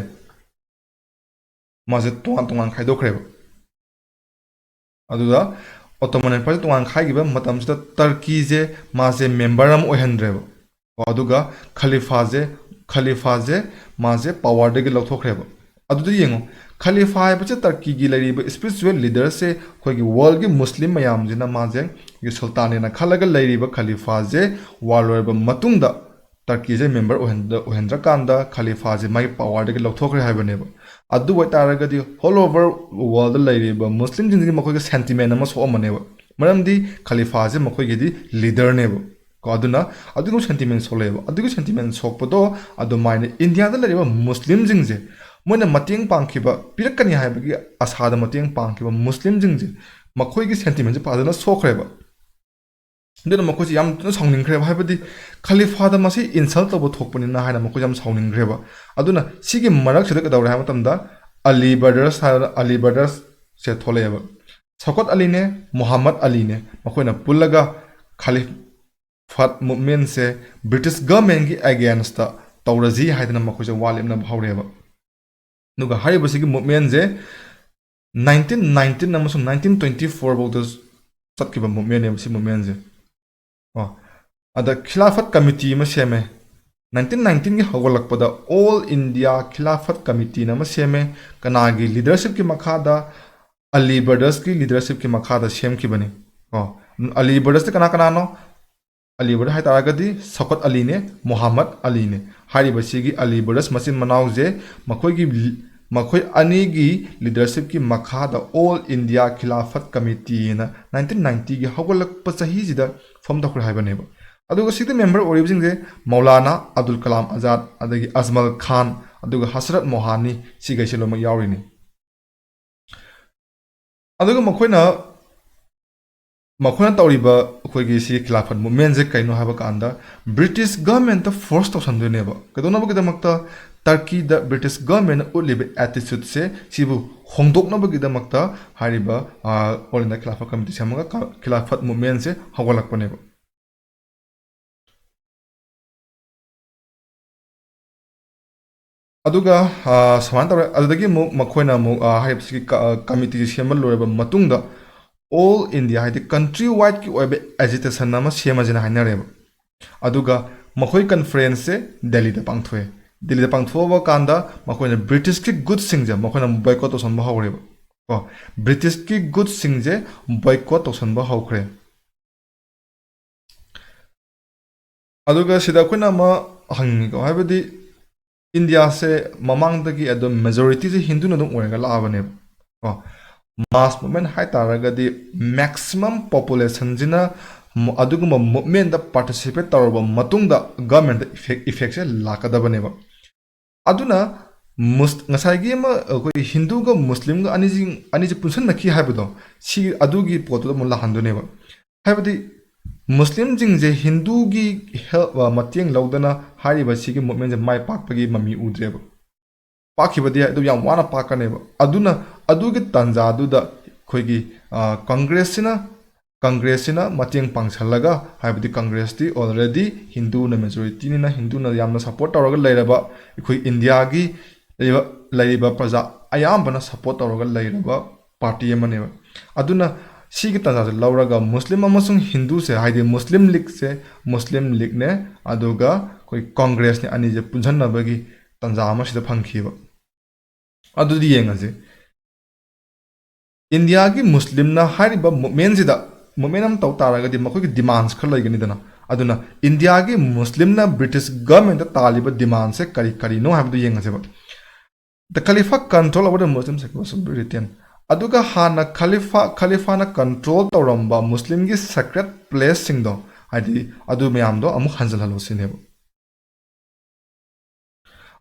ꯃꯥꯁꯦ ꯇꯣꯉꯥꯟ ꯇꯣꯉꯥꯟ ꯈꯥꯏꯗꯣꯛꯈ꯭ꯔꯦꯕ꯫ ꯑꯗꯨꯗ ꯑꯣꯇꯣꯃꯟ ꯑꯦꯝꯄꯥꯌꯔꯁꯦ ꯇꯣꯉꯥꯟ ꯈꯥꯏꯈꯤꯕ ꯃꯇꯝꯁꯤꯗ ꯇꯔꯀꯤꯁꯦ ꯃꯥꯁꯦ ꯃꯦꯝꯕꯔ ꯑꯃ ꯑꯣꯏꯍꯟꯗ꯭ꯔꯦꯕ꯫ ꯀꯣ, ꯑꯗꯨꯒ ꯈꯂꯤꯐꯥꯁꯦ, ꯈꯂꯤꯐꯥꯁꯦ ꯃꯥꯁꯦ ꯄꯋꯥꯔꯗꯒꯤ ꯂꯧꯊꯣꯛꯈ꯭ꯔꯦꯕ꯫ ꯑꯗꯨꯗ ꯌꯦꯡꯉꯣ, ꯈꯂꯤꯐꯥ ꯍꯥꯏꯕꯁꯦ ꯇꯔꯀꯤꯒꯤ ꯂꯩꯔꯤꯕ ꯏꯁꯄꯤꯔꯤꯆꯨꯋꯦꯜ ꯂꯤꯗꯔꯁꯦ, ꯑꯩꯈꯣꯏꯒꯤ ꯋꯥꯔꯜꯒꯤ ꯃꯨꯁꯂꯤꯝ ꯃꯌꯥꯝꯁꯤꯅ ꯃꯥꯁꯦ ꯑꯩꯈꯣꯏꯒꯤ ꯁꯨꯜꯇꯥꯟꯅꯦꯅ ꯈꯜꯂꯒ ꯂꯩꯔꯤꯕ ꯈꯂꯤꯐꯥꯁꯦ ꯋꯥꯔ ꯂꯣꯏꯔꯕ ꯃꯇꯨꯡꯗ ꯇꯔꯀꯤꯁꯦ ꯃꯦꯝꯕꯔ ꯑꯣꯏꯍꯟꯗ-, ꯑꯣꯏꯍꯟꯗ꯭ꯔꯀꯥꯟꯗ ꯈꯂꯤꯐꯥꯁꯦ ꯃꯥꯒꯤ ꯄꯋꯥꯔꯗꯒꯤ ꯂꯧꯊꯣꯛꯈ꯭ꯔꯦ ꯍꯥꯏꯕꯅꯦꯕ꯫ ꯑꯗꯨ ꯑꯣꯏꯇꯥꯔꯒꯗꯤ all over world ꯂꯩꯔꯤꯕ ꯃꯨꯁꯂꯤꯝꯁꯤꯡꯁꯤꯒꯤ ꯃꯈꯣꯏꯒꯤ ꯁꯦꯟꯇꯤꯃꯦꯟ ꯑꯃ ꯁꯣꯛꯑꯝꯃꯅꯦꯕ꯫ ꯃꯔꯝꯗꯤ ꯈꯂꯤꯐꯥꯁꯦ ꯃꯈꯣꯏꯒꯤꯗꯤ ꯂꯤꯗꯔꯅꯦꯕ꯫ ꯀꯣ, ꯑꯗꯨꯅ ꯑꯗꯨꯒꯤ ꯁꯦꯟꯇꯤꯃꯦꯟ ꯁꯣꯛꯂꯛꯑꯦꯕ꯫ ꯑꯗꯨꯒꯤ ꯁꯦꯟꯇꯤꯃꯦꯟ ꯁꯣꯛꯄꯗꯣ ꯑꯗꯨꯃꯥꯏꯅ ꯏꯟꯗꯤꯌꯥꯗ ꯂꯩꯔꯤꯕ ꯃꯨꯁꯂꯤꯝꯁꯤꯡꯁꯦ ꯃꯣꯏꯅ ꯃꯇꯦꯡ ꯄꯥꯡꯈꯤꯕ, ꯄꯤꯔꯛꯀꯅꯤ ꯍꯥꯏꯕꯒꯤ ꯑꯁꯥꯗ ꯃꯇꯦꯡ ꯄꯥꯡꯈꯤꯕ ꯃꯨꯁꯂꯤꯝꯁꯤꯡꯁꯦ ꯃꯈꯣꯏꯒꯤ ꯁꯦꯟꯇꯤꯃꯦꯟꯁꯦ ꯐꯖꯅ ꯁꯣꯛꯈ꯭ꯔꯦꯕ꯫ ꯑꯗꯨꯅ ꯃꯈꯣꯏꯁꯦ ꯌꯥꯝ ꯊꯤꯅ ꯁꯥꯎꯅꯤꯡꯈ꯭ꯔꯦꯕ, ꯍꯥꯏꯕꯗꯤ ꯈꯂꯤꯐꯥꯗ ꯃꯁꯤ ꯏꯟꯁꯜ ꯇꯧꯕ ꯊꯣꯛꯄꯅꯤꯅ ꯍꯥꯏꯅ ꯃꯈꯣꯏꯁꯦ ꯌꯥꯝ ꯁꯥꯎꯅꯤꯡꯈ꯭ꯔꯦꯕ꯫ ꯑꯗꯨꯅ ꯁꯤꯒꯤ ꯃꯔꯛꯁꯤꯗ ꯀꯩꯗꯧꯔꯦ ꯍꯥꯏꯕ ꯃꯇꯝꯗ ꯑꯂꯤ ꯕ꯭ꯔꯗꯔꯁ ꯍꯥꯏꯕ ꯑꯂꯤ ꯕ꯭ꯔꯗꯔꯁꯁꯦ ꯊꯣꯛꯂꯛꯑꯦꯕ꯫ ꯁꯧꯀꯠ ꯑꯂꯤꯅꯦ, ꯃꯨꯍꯝꯃꯗ ꯑꯂꯤꯅꯦ, ꯃꯈꯣꯏꯅ ꯄꯨꯜꯂꯒ ꯈꯂꯤꯐꯥꯠ ꯃꯨꯚꯃꯦꯟꯁꯦ ꯕ꯭ꯔꯤꯇꯤꯁ ꯒꯚꯔꯟꯃꯦꯟꯒꯤ ꯑꯦꯒꯦꯟꯁꯇ ꯇꯧꯔꯁꯤ ꯍꯥꯏꯗꯅ ꯃꯈꯣꯏꯁꯦ ꯋꯥ ꯂꯦꯞꯅꯕ ꯍꯧꯔꯛꯑꯦꯕ꯫ ꯑꯗꯨꯒ ꯍꯥꯏꯔꯤꯕꯁꯤꯒꯤ ꯃꯨꯚꯃꯦꯟꯁꯦ ꯅꯥꯏꯟꯇꯤꯟ ꯅꯥꯏꯟꯇꯤꯟ ꯑꯃꯁꯨꯡ ꯅꯥꯏꯟꯇꯤꯟ ꯇ꯭ꯋꯦꯟꯇꯤ ꯐꯣꯔ ꯐꯥꯎꯗ ꯆꯠꯈꯤꯕ ꯃꯨꯚꯃꯦꯟꯅꯦꯕ ꯁꯤ ꯃꯨꯚꯃꯦꯟꯁꯦ꯫ ꯑꯣ, ꯑꯗ ꯈꯤꯂꯥꯐꯠ ꯀꯃꯤꯇꯤ ꯑꯃ ꯁꯦꯝꯃꯦ꯫ ꯅꯥꯏꯟꯇꯤꯟ ꯅꯥꯏꯟꯇꯤꯟꯒꯤ ꯍꯧꯒꯠꯂꯛꯄꯗ ꯑꯣꯜ ꯏꯟꯗꯤꯌꯥ ꯈꯤꯂꯥꯐꯠ ꯀꯃꯤꯇꯤꯅ ꯑꯃ ꯁꯦꯝꯃꯦ꯫ ꯀꯅꯥꯒꯤ ꯂꯤꯗꯔꯁꯤꯞꯀꯤ ꯃꯈꯥꯗ? ꯑꯂꯤ ꯕ꯭ꯔꯗꯔꯁꯀꯤ ꯂꯤꯗꯔꯁꯤꯞꯀꯤ ꯃꯈꯥꯗ ꯁꯦꯝꯈꯤꯕꯅꯤ꯫ ꯀꯣ, ꯑꯂꯤ ꯕ꯭ꯔꯗꯔꯁꯇ ꯀꯅꯥ ꯀꯅꯥꯅꯣ? ꯑꯂꯤ ꯕ꯭ꯔꯗꯔ ꯍꯥꯏ ꯇꯥꯔꯒꯗꯤ ꯁꯧꯀꯠ ꯑꯂꯤꯅꯦ, ꯃꯨꯍꯝꯃꯗ ꯑꯂꯤꯅꯦ꯫ ꯍꯥꯏꯔꯤꯕꯁꯤꯒꯤ ꯑꯂꯤ ꯕ꯭ꯔꯗꯔꯁ ꯃꯆꯤꯟ ꯃꯅꯥꯎꯁꯦ ꯃꯈꯣꯏꯒꯤ ꯂꯤ-, ꯃꯈꯣꯏ ꯑꯅꯤꯒꯤ ꯂꯤꯗꯔꯁꯤꯞꯀꯤ ꯃꯈꯥꯗ ꯑꯣꯜ ꯏꯟꯗꯤꯌꯥ ꯈꯤꯂꯥꯐꯠ ꯀꯃꯤꯇꯤꯅ ꯅꯥꯏꯟꯇꯤꯟ ꯅꯥꯏꯟꯇꯤꯒꯤ ꯍꯧꯒꯠꯂꯛꯄ ꯆꯍꯤꯁꯤꯗ ꯐꯣꯝ ꯇꯧꯈ꯭ꯔꯦ ꯍꯥꯏꯕꯅꯦꯕ꯫ ꯑꯗꯨꯒ ꯁꯤꯗ ꯃꯦꯝꯕꯔ ꯑꯣꯏꯔꯤꯕꯁꯤꯡꯁꯦ ꯃꯧꯂꯥꯅꯥ ꯑꯕꯗꯨꯜ ꯀꯂꯥꯝ ꯑꯖꯥꯗ, ꯑꯗꯒꯤ ꯑꯖꯃꯜ ꯈꯥꯟ, ꯑꯗꯨꯒ ꯍꯁꯔꯠ ꯃꯣꯍꯥꯅꯤ, ꯁꯤꯈꯩꯁꯦ ꯂꯣꯏꯅꯃꯛ ꯌꯥꯎꯔꯤꯅꯤ꯫ ꯑꯗꯨꯒ ꯃꯈꯣꯏꯅ, ꯃꯈꯣꯏꯅ ꯇꯧꯔꯤꯕ ꯑꯩꯈꯣꯏꯒꯤ ꯁꯤ ꯈꯤꯂꯥꯐꯠ ꯃꯨꯚꯃꯦꯟꯁꯦ ꯀꯩꯅꯣ ꯍꯥꯏꯕ ꯀꯥꯟꯗ, ꯕ꯭ꯔꯤꯇꯤꯁ ꯒꯚꯔꯟꯃꯦꯟꯠꯇ ꯐꯣꯔꯁ ꯇꯧꯁꯟꯗꯣꯏꯅꯦꯕ꯫ ꯀꯩꯗꯧꯅꯕꯒꯤꯗꯃꯛꯇ? ꯇꯔꯀꯤꯗ ꯕ꯭ꯔꯤꯇꯤꯁ ꯒꯚꯔꯟꯃꯦꯟꯠꯅ ꯎꯠꯂꯤꯕ ꯑꯦꯇꯤꯆꯨꯠꯁꯦ, ꯁꯤꯕꯨ ꯍꯣꯡꯗꯣꯛꯅꯕꯒꯤꯗꯃꯛꯇ ꯍꯥꯏꯔꯤꯕ, ꯑ, ꯑꯣꯜ ꯏꯟꯗꯤꯌꯥ ꯈꯤꯂꯥꯐꯠ ꯀꯃꯤꯇꯤ ꯁꯦꯝꯃꯒ ꯈ-, ꯈꯤꯂꯥꯐꯠ ꯃꯨꯚꯃꯦꯟꯠꯁꯦ ꯍꯧꯒꯠꯂꯛꯄꯅꯦꯕ꯫ ꯑꯗꯨꯒ, ꯑ, ꯁꯨꯃꯥꯏꯅ ꯇꯧꯔꯦ꯫ ꯑꯗꯨꯗꯒꯤ ꯑꯃꯨꯛ ꯃꯈꯣꯏꯅ ꯑꯃꯨꯛ, ꯑ, ꯍꯥꯏꯔꯤꯕꯁꯤꯒꯤ ꯀ-, ꯑ, ꯀꯃꯤꯇꯤꯁꯤ ꯁꯦꯝꯕ ꯂꯣꯏꯔꯕ ꯃꯇꯨꯡꯗ, ꯑꯣꯜ ꯏꯟꯗꯤꯌꯥ, ꯍꯥꯏꯗꯤ ꯀꯟꯇ꯭ꯔꯤ ꯋꯥꯏꯗꯀꯤ ꯑꯣꯏꯕ ꯑꯦꯖꯤꯇꯦꯁꯟ ꯑꯃ ꯁꯦꯝꯃꯁꯦꯅ ꯍꯥꯏꯅꯔꯦꯕ꯫ ꯑꯗꯨꯒ ꯃꯈꯣꯏ ꯀꯟꯐꯔꯦꯟꯁꯁꯦ ꯗꯦꯜꯂꯤꯗ ꯄꯥꯡꯊꯣꯛꯑꯦ꯫ ꯗꯦꯜꯂꯤꯗ ꯄꯥꯡꯊꯣꯛꯑꯕ ꯀꯥꯟꯗ ꯃꯈꯣꯏꯅ ꯕ꯭ꯔꯤꯇꯤꯁꯀꯤ ꯒꯨꯗꯁꯤꯡꯁꯦ ꯃꯈꯣꯏꯅ ꯕꯣꯏꯀꯣꯠ ꯇꯧꯁꯟꯕ ꯍꯧꯔꯦꯕ꯫ ꯀꯣ, ꯕ꯭ꯔꯤꯇꯤꯁꯀꯤ ꯒꯨꯗꯁꯤꯡꯁꯦ ꯕꯣꯏꯀꯣꯠ ꯇꯧꯁꯟꯕ ꯍꯧꯈ꯭ꯔꯦ꯫ ꯑꯗꯨꯒ ꯁꯤꯗ ꯑꯩꯈꯣꯏꯅ ꯑꯃ ꯍꯪꯅꯤꯡꯉꯤꯀꯣ, ꯍꯥꯏꯕꯗꯤ ꯏꯟꯗꯤꯌꯥꯁꯦ ꯃꯃꯥꯡꯗꯒꯤ ꯑꯗꯨꯝ ꯃꯦꯖꯣꯔꯤꯇꯤꯁꯦ ꯍꯤꯟꯗꯨꯅ ꯑꯗꯨꯝ ꯑꯣꯏꯔꯒ ꯂꯥꯛꯑꯕꯅꯦꯕ꯫ ꯀꯣ, ꯃꯥꯁ ꯃꯨꯚꯃꯦꯟꯠ ꯍꯥꯏ ꯇꯥꯔꯒꯗꯤ ꯃꯦꯛꯁꯤꯃꯝ ꯄꯣꯄꯨꯂꯦꯁꯟꯁꯤꯅ ꯃ-, ꯑꯗꯨꯒꯨꯝꯕ ꯃꯨꯚꯃꯦꯟꯠꯇ ꯄꯥꯔꯇꯤꯁꯤꯄꯦꯠ ꯇꯧꯔꯕ ꯃꯇꯨꯡꯗ ꯒꯚꯔꯟꯃꯦꯟꯠꯇ ꯏꯐꯦꯛ-, ꯏꯐꯦꯛꯁꯦ ꯂꯥꯛꯀꯗꯕꯅꯦꯕ꯫ ꯑꯗꯨꯅ ꯃꯨꯁ-, ꯉꯁꯥꯏꯒꯤ ꯑꯃ ꯑꯩꯈꯣꯏ ꯍꯤꯟꯗꯨꯒ ꯃꯨꯁꯂꯤꯝꯒ ꯑꯅꯤꯁꯤ, ꯑꯅꯤꯁꯤ ꯄꯨꯟꯁꯤꯟꯅꯈꯤ ꯍꯥꯏꯕꯗꯣ, ꯁꯤ ꯑꯗꯨꯒꯤ ꯄꯣꯠꯇꯨꯗ ꯑꯃꯨꯛ ꯂꯥꯛꯍꯟꯗꯣꯏꯅꯦꯕ꯫ ꯍꯥꯏꯕꯗꯤ ꯃꯨꯁꯂꯤꯝꯁꯤꯡꯁꯦ ꯍꯤꯟꯗꯨꯒꯤ help, ꯑ, ꯃꯇꯦꯡ ꯂꯧꯗꯅ ꯍꯥꯏꯔꯤꯕ ꯁꯤꯒꯤ movementꯁꯦ ꯃꯥꯏ ꯄꯥꯛꯄꯒꯤ ꯃꯃꯤ ꯎꯗ꯭ꯔꯦꯕ꯫ ꯄꯥꯛꯈꯤꯕꯗꯤ ꯌꯥꯏ, ꯑꯗꯨ ꯌꯥꯝ ꯋꯥꯅ ꯄꯥꯛꯀꯅꯦꯕ꯫ ꯑꯗꯨꯅ ꯑꯗꯨꯒꯤ ꯇꯥꯟꯖꯥꯗꯨꯗ ꯑꯩꯈꯣꯏꯒꯤ, ꯑ, ꯀꯪꯒ꯭ꯔꯦꯁꯁꯤꯅ, ꯀꯪꯒ꯭ꯔꯦꯁꯁꯤꯅ ꯃꯇꯦꯡ ꯄꯥꯡꯁꯜꯂꯒ, ꯍꯥꯏꯕꯗꯤ ꯀꯪꯒ꯭ꯔꯦꯁꯇꯤ already ꯍꯤꯟꯗꯨꯅ majorityꯅꯤꯅ, ꯍꯤꯟꯗꯨꯅ ꯌꯥꯝꯅ support ꯇꯧꯔꯒ ꯂꯩꯔꯕ, ꯑꯩꯈꯣꯏ ꯏꯟꯗꯤꯌꯥꯒꯤ ꯂꯩꯔꯤꯕ, ꯂꯩꯔꯤꯕ ꯄ꯭ꯔꯖꯥ ꯑꯌꯥꯝꯕꯅ support ꯇꯧꯔꯒ ꯂꯩꯔꯕ party ꯑꯃꯅꯦꯕ꯫ ꯑꯗꯨꯅ ꯁꯤꯒꯤ ꯇꯥꯟꯖꯥꯁꯦ ꯂꯧꯔꯒ ꯃꯨꯁꯂꯤꯝ ꯑꯃꯁꯨꯡ ꯍꯤꯟꯗꯨꯁꯦ, ꯍꯥꯏꯗꯤ ꯃꯨꯁꯂꯤꯝ ꯂꯤꯒꯁꯦ, ꯃꯨꯁꯂꯤꯝ ꯂꯤꯒꯅꯦ, ꯑꯗꯨꯒ ꯑꯩꯈꯣꯏ ꯀꯪꯒ꯭ꯔꯦꯁꯅꯦ, ꯑꯅꯤꯁꯦ ꯄꯨꯟꯁꯟꯅꯕꯒꯤ ꯇꯥꯟꯖꯥ ꯑꯃ ꯁꯤꯗ ꯐꯪꯈꯤꯕ꯫ ꯑꯗꯨꯗꯤ ꯌꯦꯡꯉꯁꯤ꯫ ꯏꯟꯗꯤꯌꯥꯒꯤ ꯃꯨꯁꯂꯤꯝꯅ ꯍꯥꯏꯔꯤꯕ movementꯁꯤꯗ, movement ꯑꯃ ꯇꯧ ꯇꯥꯔꯒꯗꯤ ꯃꯈꯣꯏꯒꯤ demands ꯈꯔ ꯂꯩꯒꯅꯤꯗꯅ꯫ ꯑꯗꯨꯅ ꯏꯟꯗꯤꯌꯥꯒꯤ ꯃꯨꯁꯂꯤꯝꯅ British governmentꯇ ꯇꯥꯜꯂꯤꯕ demandꯁꯦ ꯀꯔꯤ ꯀꯔꯤꯅꯣ ꯍꯥꯏꯕꯗꯨ ꯌꯦꯡꯉꯁꯦꯕ꯫ The Khalifa control over the Muslim sacred Britain. ꯑꯗꯨꯒ ꯍꯥꯟꯅ ꯈꯂꯤꯐꯥ, ꯈꯂꯤꯐꯥꯅ control ꯇꯧꯔꯝꯕ ꯃꯨꯁꯂꯤꯝꯒꯤ sacred placeꯁꯤꯡꯗꯣ, ꯍꯥꯏꯗꯤ ꯑꯗꯨ ꯃꯌꯥꯝꯗꯣ ꯑꯃꯨꯛ ꯍꯟꯖꯤꯜꯍꯜꯂꯣ ꯁꯤꯅꯦꯕ꯫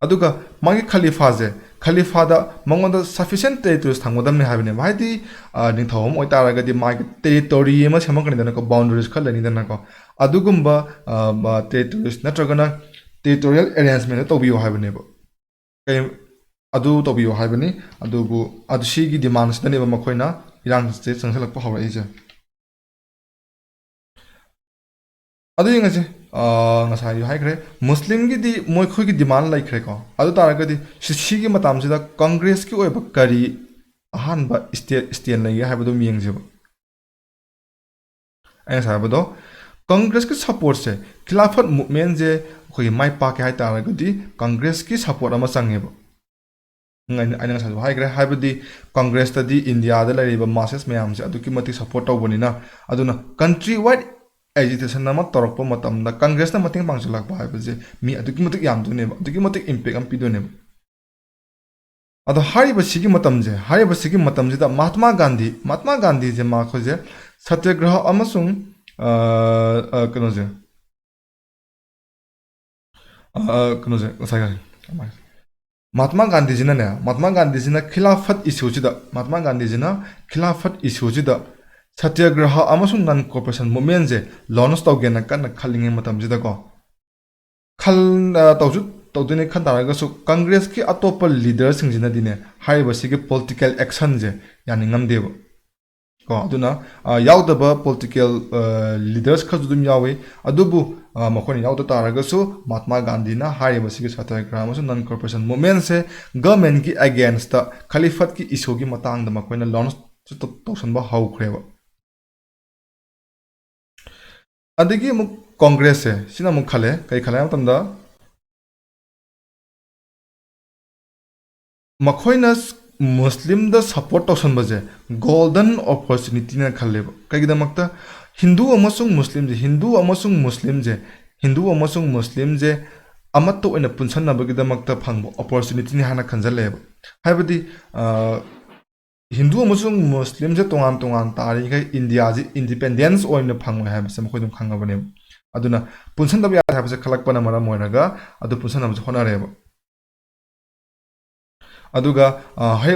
ꯑꯗꯨꯒ ꯃꯥꯒꯤ ꯈꯂꯤꯐꯥꯁꯦ, ꯈꯂꯤꯐꯥꯗ ꯃꯉꯣꯟꯗ sufficient territories ꯊꯝꯒꯗꯕꯅꯤ ꯍꯥꯏꯕꯅꯦꯕ꯫ ꯍꯥꯏꯗꯤ, ꯑ, ꯅꯤꯡꯊꯧ ꯑꯃ ꯑꯣꯏꯇꯥꯔꯒꯗꯤ ꯃꯥꯒꯤ territory ꯑꯃ ꯁꯦꯝꯃꯛꯀꯅꯤꯗꯅꯀꯣ, boundaries ꯈꯔ ꯂꯩꯅꯤꯗꯅꯀꯣ꯫ ꯑꯗꯨꯒꯨꯝꯕ, ꯑ, ꯃ-, territories ꯅꯠꯇ꯭ꯔꯒꯅ territorial arrangement ꯇꯧꯕꯤꯌꯨ ꯍꯥꯏꯕꯅꯦꯕ꯫ ꯀꯩ-, ꯑꯗꯨ ꯇꯧꯕꯤꯌꯨ ꯍꯥꯏꯕꯅꯤ꯫ ꯑꯗꯨꯕꯨ ꯑꯗꯨ ꯁꯤꯒꯤ demandꯁꯤꯗꯅꯦꯕ ꯃꯈꯣꯏꯅ ꯏꯔꯥꯡꯁꯦ ꯆꯪꯁꯤꯜꯂꯛꯄ ꯍꯧꯔꯛꯏꯁꯦ꯫ ꯑꯗꯨ ꯌꯦꯡꯉꯁꯤ꯫ ꯑ, ꯉꯁꯥꯏ ꯍꯥꯏꯈ꯭ꯔꯦ, ꯃꯨꯁꯂꯤꯝꯒꯤꯗꯤ ꯃꯣꯏꯈꯣꯏꯒꯤ demand ꯂꯩꯈ꯭ꯔꯦꯀꯣ꯫ ꯑꯗꯨ ꯇꯥꯔꯒꯗꯤ ꯁꯤ-, ꯁꯤꯒꯤ ꯃꯇꯝꯁꯤꯗ ꯀꯪꯒ꯭ꯔꯦꯁꯀꯤ ꯑꯣꯏꯕ ꯀꯔꯤ ꯑꯍꯥꯟꯕ state stand ꯂꯩꯒꯦ ꯍꯥꯏꯕꯗꯨ ꯑꯃ ꯌꯦꯡꯁꯦꯕ꯫ ꯑꯩ ꯉꯁꯥꯏ ꯍꯥꯏꯕꯗꯣ, ꯀꯪꯒ꯭ꯔꯦꯁꯀꯤ supportꯁꯦ, ꯈꯤꯂꯥꯐꯠ movementꯁꯦ ꯑꯩꯈꯣꯏꯒꯤ ꯃꯥꯏ ꯄꯥꯛꯀꯦ ꯍꯥꯏ ꯇꯥꯔꯒꯗꯤ ꯀꯪꯒ꯭ꯔꯦꯁꯀꯤ support ꯑꯃ ꯆꯪꯉꯦꯕ꯫ ꯑꯩꯅ, ꯑꯩꯅ ꯉꯁꯥꯏꯁꯨ ꯍꯥꯏꯈ꯭ꯔꯦ, ꯍꯥꯏꯕꯗꯤ ꯀꯪꯒ꯭ꯔꯦꯁꯇꯗꯤ ꯏꯟꯗꯤꯌꯥꯗ ꯂꯩꯔꯤꯕ masses ꯃꯌꯥꯝꯁꯦ ꯑꯗꯨꯛꯀꯤ ꯃꯇꯤꯛ support ꯇꯧꯕꯅꯤꯅ, ꯑꯗꯨꯅ country wide agitation ꯑꯃ ꯇꯧꯔꯛꯄ ꯃꯇꯝꯗ ꯀꯪꯒ꯭ꯔꯦꯁꯅ ꯃꯇꯦꯡ ꯄꯥꯡꯁꯤꯜꯂꯛꯄ ꯍꯥꯏꯕꯁꯦ ꯃꯤ ꯑꯗꯨꯛꯀꯤ ꯃꯇꯤꯛ ꯌꯥꯝꯗꯣꯏꯅꯦꯕ, ꯑꯗꯨꯛꯀꯤ ꯃꯇꯤꯛ impact ꯑꯃ ꯄꯤꯗꯣꯏꯅꯦꯕ꯫ ꯑꯗꯣ ꯍꯥꯏꯔꯤꯕ ꯁꯤꯒꯤ ꯃꯇꯝꯁꯦ, ꯍꯥꯏꯔꯤꯕ ꯁꯤꯒꯤ ꯃꯇꯝꯁꯤꯗ ꯃꯍꯥꯇꯃꯥ ꯒꯥꯟꯙꯤ, ꯃꯍꯥꯇꯃꯥ ꯒꯥꯟꯙꯤꯁꯦ ꯃꯈꯣꯏꯁꯦ ꯁꯇ꯭ꯌꯒ꯭ꯔꯍ ꯑꯃꯁꯨꯡ, ꯑ, ꯑ, ꯀꯩꯅꯣꯁꯦ, ꯑ, ꯀꯩꯅꯣꯁꯦ, ꯉꯁꯥꯏ, ꯉꯁꯥꯏ, ꯃꯍꯥꯇꯃꯥ ꯒꯥꯟꯙꯤꯖꯤꯅꯅꯦ, ꯃꯍꯥꯇꯃꯥ ꯒꯥꯟꯙꯤꯖꯤꯅ ꯈꯤꯂꯥꯐꯠ ꯏꯁꯨꯁꯤꯗ, ꯃꯍꯥꯇꯃꯥ ꯒꯥꯟꯙꯤꯖꯤꯅ ꯈꯤꯂꯥꯐꯠ ꯏꯁꯨꯁꯤꯗ ꯁꯇ꯭ꯌꯒ꯭ꯔꯍ ꯑꯃꯁꯨꯡ ꯅꯟ ꯀꯣꯑꯣꯄꯔꯦꯁꯟ ꯃꯨꯚꯃꯦꯟꯁꯦ ꯂꯣꯟꯁ ꯇꯧꯒꯦꯅ ꯀꯟꯅ ꯈꯜꯂꯤꯉꯩ ꯃꯇꯝꯁꯤꯗꯀꯣ, ꯈꯜ ꯇꯧꯁꯨ ꯇꯧꯗꯣꯏꯅꯦ ꯈꯟ ꯇꯥꯔꯒꯁꯨ, ꯀꯪꯒ꯭ꯔꯦꯁꯀꯤ ꯑꯇꯣꯞꯄ ꯂꯤꯗꯔꯁꯤꯡꯁꯤꯅꯗꯤꯅꯦ ꯍꯥꯏꯔꯤꯕꯁꯤꯒꯤ ꯄꯣꯂꯤꯇꯤꯀꯦꯜ ꯑꯦꯛꯁꯟꯁꯦ ꯌꯥꯅꯤꯡꯉꯝꯗꯦꯕ꯫ ꯀꯣ ꯑꯗꯨꯅ ꯌꯥꯎꯗꯕ ꯄꯣꯂꯤꯇꯤꯀꯦꯜ ꯂꯤꯗꯔꯁ ꯈꯔꯁꯨ ꯑꯗꯨꯝ ꯌꯥꯎꯏ꯫ ꯑꯗꯨꯕꯨ ꯃꯈꯣꯏꯅ ꯌꯥꯎꯗ ꯇꯥꯔꯒꯁꯨ, ꯃꯍꯥꯇꯃꯥ ꯒꯥꯟꯙꯤꯅ ꯍꯥꯏꯔꯤꯕꯁꯤꯒꯤ ꯁꯇ꯭ꯌꯒ꯭ꯔꯍ ꯑꯃꯁꯨꯡ ꯅꯟ ꯀꯣꯑꯣꯄꯔꯦꯁꯟ ꯃꯨꯚꯃꯦꯟꯁꯦ ꯒꯚꯔꯟꯃꯦꯟꯠꯀꯤ ꯑꯦꯒꯦꯟꯁꯇ, ꯈꯂꯤꯐꯠꯀꯤ ꯏꯁꯨꯒꯤ ꯃꯇꯥꯡꯗ ꯃꯈꯣꯏꯅ ꯂꯣꯟꯁ ꯇꯧꯁꯟꯕ ꯍꯧꯈ꯭ꯔꯦꯕ꯫ ꯑꯗꯒꯤ ꯑꯃꯨꯛ ꯀꯣꯡꯒ꯭ꯔꯦꯁꯁꯦ, ꯁꯤꯅ ꯑꯃꯨꯛ ꯈꯜꯂꯦ, ꯀꯩ ꯈꯜꯂꯦ ꯍꯥꯏꯕ ꯃꯇꯝꯗ, ꯃꯈꯣꯏꯅ ꯃꯨꯁꯂꯤꯝꯗ ꯁꯞꯄꯣꯔꯠ ꯇꯧꯁꯟꯕꯁꯦ ꯒꯣꯜꯗꯟ ꯑꯣꯄꯣꯔꯆꯨꯅꯤꯇꯤꯅ ꯈꯜꯂꯦꯕ꯫ ꯀꯩꯒꯤꯗꯃꯛꯇ? ꯍꯤꯟꯗꯨ ꯑꯃꯁꯨꯡ ꯃꯨꯁꯂꯤꯝꯁꯦ, ꯍꯤꯟꯗꯨ ꯑꯃꯁꯨꯡ ꯃꯨꯁꯂꯤꯝꯁꯦ, ꯍꯤꯟꯗꯨ ꯑꯃꯁꯨꯡ ꯃꯨꯁꯂꯤꯝꯁꯦ ꯑꯃꯠꯇ ꯑꯣꯏꯅ ꯄꯨꯟꯁꯟꯅꯕꯒꯤꯗꯃꯛꯇ ꯐꯪꯕ ꯑꯣꯄꯣꯔꯆꯨꯅꯤꯇꯤꯅꯤ ꯍꯥꯏꯅ ꯈꯟꯖꯜꯂꯛꯑꯦꯕ꯫ ꯍꯥꯏꯕꯗꯤ, ꯍꯤꯟꯗꯨ ꯑꯃꯁꯨꯡ ꯃꯨꯁꯂꯤꯝꯁꯦ ꯇꯣꯉꯥꯟ ꯇꯣꯉꯥꯟ ꯇꯥꯔꯤꯈꯩ ꯏꯟꯗꯤꯌꯥꯁꯤ ꯏꯟꯗꯤꯄꯦꯟꯗꯦꯟꯁ ꯑꯣꯏꯅ ꯐꯪꯉꯣꯏ ꯍꯥꯏꯕꯁꯦ ꯃꯈꯣꯏ ꯑꯗꯨꯝ ꯈꯪꯉꯕꯅꯦꯕ꯫ ꯑꯗꯨꯅ ꯄꯨꯟꯁꯟꯗꯕ ꯌꯥꯗꯦ ꯍꯥꯏꯕꯁꯦ ꯈꯜꯂꯛꯄꯅ ꯃꯔꯝ ꯑꯣꯏꯔꯒ ꯑꯗꯨ ꯄꯨꯟꯁꯟꯅꯕꯁꯦ ꯍꯣꯠꯅꯔꯦꯕ꯫ ꯑꯗꯨꯒ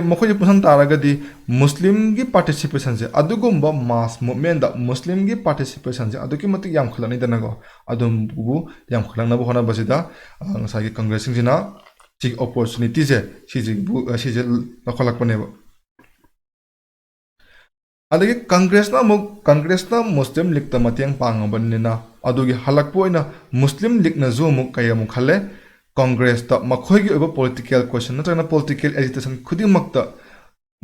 ꯃꯈꯣꯏꯁꯦ ꯄꯨꯟꯁꯟ ꯇꯥꯔꯒꯗꯤ ꯃꯨꯁꯂꯤꯝꯒꯤ ꯄꯥꯔꯇꯤꯁꯤꯄꯦꯁꯟꯁꯦ, ꯑꯗꯨꯒꯨꯝꯕ ꯃꯥꯁ ꯃꯨꯚꯃꯦꯟꯗ ꯃꯨꯁꯂꯤꯝꯒꯤ ꯄꯥꯔꯇꯤꯁꯤꯄꯦꯁꯟꯁꯦ ꯑꯗꯨꯛꯀꯤ ꯃꯇꯤꯛ ꯌꯥꯝꯈꯠꯂꯛꯅꯤꯗꯅꯀꯣ꯫ ꯑꯗꯨꯕꯨ ꯌꯥꯝꯈꯠꯂꯛꯅꯕ ꯍꯣꯠꯅꯕꯁꯤꯗ ꯉꯁꯥꯏꯒꯤ ꯀꯪꯒ꯭ꯔꯦꯁꯁꯤꯡꯁꯤꯅ ꯁꯤꯒꯤ ꯑꯣꯄꯣꯔꯆꯨꯅꯤꯇꯤꯁꯦ, ꯁꯤꯁꯤꯕꯨ, ꯁꯤꯁꯦ ꯂꯧꯈꯠꯂꯛꯄꯅꯦꯕ꯫ ꯑꯗꯒꯤ ꯀꯪꯒ꯭ꯔꯦꯁꯅ ꯑꯃꯨꯛ, ꯀꯪꯒ꯭ꯔꯦꯁꯅ ꯃꯨꯁꯂꯤꯝ ꯂꯤꯛꯇ ꯃꯇꯦꯡ ꯄꯥꯡꯉꯕꯅꯤꯅ, ꯑꯗꯨꯒꯤ ꯍꯜꯂꯛꯄ ꯑꯣꯏꯅ ꯃꯨꯁꯂꯤꯝ ꯂꯤꯛꯅꯁꯨ ꯑꯃꯨꯛ ꯀꯩ ꯑꯃꯨꯛ ꯈꯜꯂꯦ? ꯀꯪꯒ꯭ꯔꯦꯁꯇ ꯃꯈꯣꯏꯒꯤ ꯑꯣꯏꯕ ꯄꯣꯂꯤꯇꯤꯀꯦꯜ ꯀꯣꯏꯁꯟ ꯅꯠꯇ꯭ꯔꯒꯅ ꯄꯣꯂꯤꯇꯤꯀꯦꯜ ꯑꯦꯖꯤꯇꯦꯁꯟ ꯈꯨꯗꯤꯡꯃꯛꯇ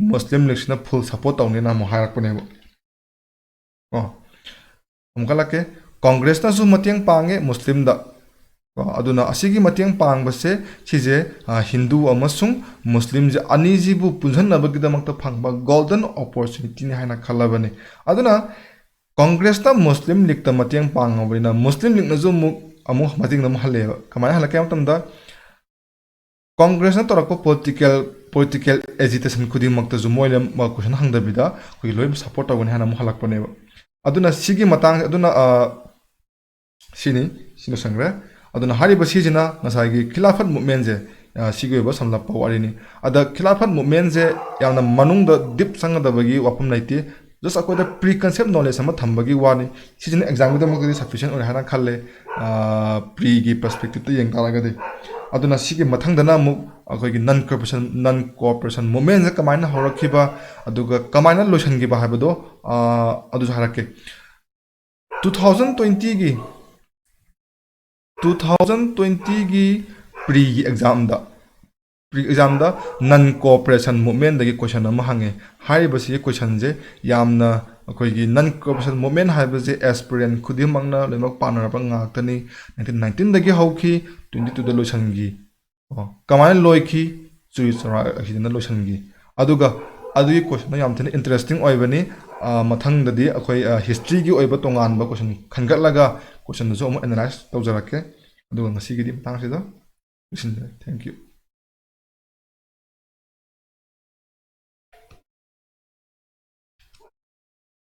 ꯃꯨꯁꯂꯤꯝ ꯂꯤꯛꯁꯤꯅ ꯐꯨꯜ ꯁꯞꯄꯣꯔꯠ ꯇꯧꯅꯤꯅ ꯑꯃꯨꯛ ꯍꯥꯏꯔꯛꯄꯅꯦꯕ꯫ ꯀꯣ ꯑꯃꯨꯛ ꯈꯜꯂꯛꯀꯦ, ꯀꯪꯒ꯭ꯔꯦꯁꯅꯁꯨ ꯃꯇꯦꯡ ꯄꯥꯡꯉꯦ ꯃꯨꯁꯂꯤꯝꯗ꯫ ꯀꯣ ꯑꯗꯨꯅ ꯑꯁꯤꯒꯤ ꯃꯇꯦꯡ ꯄꯥꯡꯕꯁꯦ, ꯁꯤꯁꯦ ꯍꯤꯟꯗꯨ ꯑꯃꯁꯨꯡ ꯃꯨꯁꯂꯤꯝꯁꯦ ꯑꯅꯤꯁꯤꯕꯨ ꯄꯨꯟꯁꯟꯅꯕꯒꯤꯗꯃꯛꯇ ꯐꯪꯕ ꯒꯣꯜꯗꯟ ꯑꯣꯄꯣꯔꯆꯨꯅꯤꯇꯤꯅꯤ ꯍꯥꯏꯅ ꯈꯜꯂꯕꯅꯤ꯫ ꯑꯗꯨꯅ ꯀꯪꯒ꯭ꯔꯦꯁꯅ ꯃꯨꯁꯂꯤꯝ ꯂꯤꯛꯇ ꯃꯇꯦꯡ ꯄꯥꯡꯉꯕꯅꯤꯅ ꯃꯨꯁꯂꯤꯝ ꯂꯤꯛꯅꯁꯨ ꯑꯃꯨꯛ, ꯑꯃꯨꯛ ꯃꯇꯦꯡꯗ ꯑꯃꯨꯛ ꯍꯜꯂꯛꯑꯦꯕ꯫ ꯀꯃꯥꯏꯅ ꯍꯜꯂꯛꯀꯦ ꯍꯥꯏꯕ ꯃꯇꯝꯗ, ꯀꯪꯒ꯭ꯔꯦꯁꯅ ꯇꯧꯔꯛꯄ ꯄꯣꯂꯤꯇꯤꯀꯦꯜ, ꯄꯣꯂꯤꯇꯤꯀꯦꯜ ꯑꯦꯖꯤꯇꯦꯁꯟ ꯈꯨꯗꯤꯡꯃꯛꯇꯁꯨ ꯃꯣꯏꯅ ꯀꯣꯏꯁꯟ ꯍꯪꯗꯕꯤꯗ ꯑꯩꯈꯣꯏꯒꯤ ꯂꯣꯏꯅ ꯁꯞꯄꯣꯔꯠ ꯇꯧꯒꯅꯤ ꯍꯥꯏꯅ ꯑꯃꯨꯛ ꯍꯜꯂꯛꯄꯅꯦꯕ꯫ ꯑꯗꯨꯅ ꯁꯤꯒꯤ ꯃꯇꯥꯡ, ꯑꯗꯨꯅ ꯁꯤꯅꯤ, ꯁꯤ ꯂꯣꯏꯁꯟꯈ꯭ꯔꯦ꯫ ꯑꯗꯨꯅ ꯍꯥꯏꯔꯤꯕ ꯁꯤꯁꯤꯅ ꯉꯁꯥꯏꯒꯤ ꯈꯤꯂꯥꯐꯠ ꯃꯨꯚꯃꯦꯟꯁꯦ ꯑ, ꯁꯤꯒꯤ ꯑꯣꯏꯕ ꯁꯝꯂꯞꯄ ꯋꯥꯔꯤꯅꯤ꯫ ꯑꯗ ꯈꯤꯂꯥꯐꯠ ꯃꯨꯞꯃꯦꯟꯁꯦ ꯌꯥꯝꯅ ꯃꯅꯨꯡꯗ ꯗꯤꯞ ꯆꯪꯒꯗꯕꯒꯤ ꯋꯥꯐꯝ ꯂꯩꯇꯦ꯫ ꯖꯁ ꯑꯩꯈꯣꯏꯗ ꯄ꯭ꯔꯤ ꯀꯟꯁꯦꯞ ꯅꯣꯂꯦꯖ ꯑꯃ ꯊꯝꯕꯒꯤ ꯋꯥꯅꯤ꯫ ꯁꯤꯁꯤꯅ ꯑꯦꯛꯖꯥꯝꯒꯤꯗꯃꯛꯇꯗꯤ ꯁꯐꯤꯁꯦꯟ ꯑꯣꯏꯔꯦ ꯍꯥꯏꯅ ꯈꯜꯂꯦ, ꯄ꯭ꯔꯤꯒꯤ ꯄꯔꯁꯄꯦꯛꯇꯤꯞꯇ ꯌꯦꯡ ꯇꯥꯔꯒꯗꯤ꯫ ꯑꯗꯨꯅ ꯁꯤꯒꯤ ꯃꯊꯪꯗꯅ ꯑꯃꯨꯛ ꯑꯩꯈꯣꯏꯒꯤ ꯅꯟ ꯀꯣꯑꯣꯄꯔꯦꯁꯟ, ꯅꯟ ꯀꯣꯑꯣꯄꯔꯦꯁꯟ ꯃꯨꯞꯃꯦꯟꯁꯦ ꯀꯃꯥꯏꯅ ꯍꯧꯔꯛꯈꯤꯕ, ꯑꯗꯨꯒ ꯀꯃꯥꯏꯅ ꯂꯣꯏꯁꯤꯟꯈꯤꯕ ꯍꯥꯏꯕꯗꯣ, ꯑ, ꯑꯗꯨꯁꯨ ꯍꯥꯏꯔꯛꯀꯦ꯫ ꯇꯨ ꯊꯥꯎꯖꯟ ꯇ꯭ꯋꯦꯟꯇꯤꯒꯤ, ꯇꯨ ꯊꯥꯎꯖꯟ ꯇ꯭ꯋꯦꯟꯇꯤꯒꯤ ꯄ꯭ꯔꯤꯒꯤ ꯑꯦꯛꯖꯥꯝꯗ, ꯄ꯭ꯔꯤ ꯑꯦꯛꯖꯥꯝꯗ ꯅꯟ ꯀꯣꯑꯣꯄꯔꯦꯁꯟ ꯃꯨꯞꯃꯦꯟꯗꯒꯤ ꯀꯣꯏꯁꯟ ꯑꯃ ꯍꯪꯉꯦ꯫ ꯍꯥꯏꯔꯤꯕꯁꯤꯒꯤ ꯀꯣꯏꯁꯟꯁꯦ ꯌꯥꯝꯅ, ꯑꯩꯈꯣꯏꯒꯤ ꯅꯟ ꯀꯣꯑꯣꯄꯔꯦꯁꯟ ꯃꯨꯞꯃꯦꯟ ꯍꯥꯏꯕꯁꯦ ꯑꯦꯁꯄꯤꯔꯦꯟ ꯈꯨꯗꯤꯡꯃꯛꯅ ꯂꯣꯏꯅꯃꯛ ꯄꯥꯅꯔꯕ ꯉꯥꯛꯇꯅꯤ꯫ ꯅꯥꯏꯟꯇꯤꯟ ꯅꯥꯏꯟꯇꯤꯟꯗꯒꯤ ꯍꯧꯈꯤ, ꯇ꯭ꯋꯦꯟꯇꯤ ꯇꯨꯗ ꯂꯣꯏꯁꯟꯈꯤ꯫ ꯑꯣ, ꯀꯃꯥꯏꯅ ꯂꯣꯏꯈꯤ? ꯆꯨꯔꯤ ꯆꯨꯔꯥ ꯑꯁꯤꯗꯅ ꯂꯣꯏꯁꯟꯈꯤ꯫ ꯑꯗꯨꯒ ꯑꯗꯨꯒꯤ ꯀꯣꯏꯁꯟꯗꯣ ꯌꯥꯝ ꯊꯤꯅ ꯏꯟꯇꯔꯦꯁꯇꯤꯡ ꯑꯣꯏꯕꯅꯤ꯫ ꯑ, ꯃꯊꯪꯗꯗꯤ ꯑꯩꯈꯣꯏ, ꯑ, ꯍꯤꯁꯇ꯭ꯔꯤꯒꯤ ꯑꯣꯏꯕ ꯇꯣꯉꯥꯟꯕ ꯀꯣꯏꯁꯟ ꯈꯟꯒꯠꯂꯒ ꯀꯣꯏꯁꯟꯗꯨꯁꯨ ꯑꯃꯨꯛ ꯑꯦꯅꯥꯂꯥꯏꯁ ꯇꯧꯖꯔꯛꯀꯦ꯫ ꯑꯗꯨꯒ ꯉꯁꯤꯒꯤꯗꯤ ꯃꯇꯥꯡꯁꯤꯗ ꯂꯣꯏꯁꯤꯟꯖꯔꯦ꯫ Thank you꯫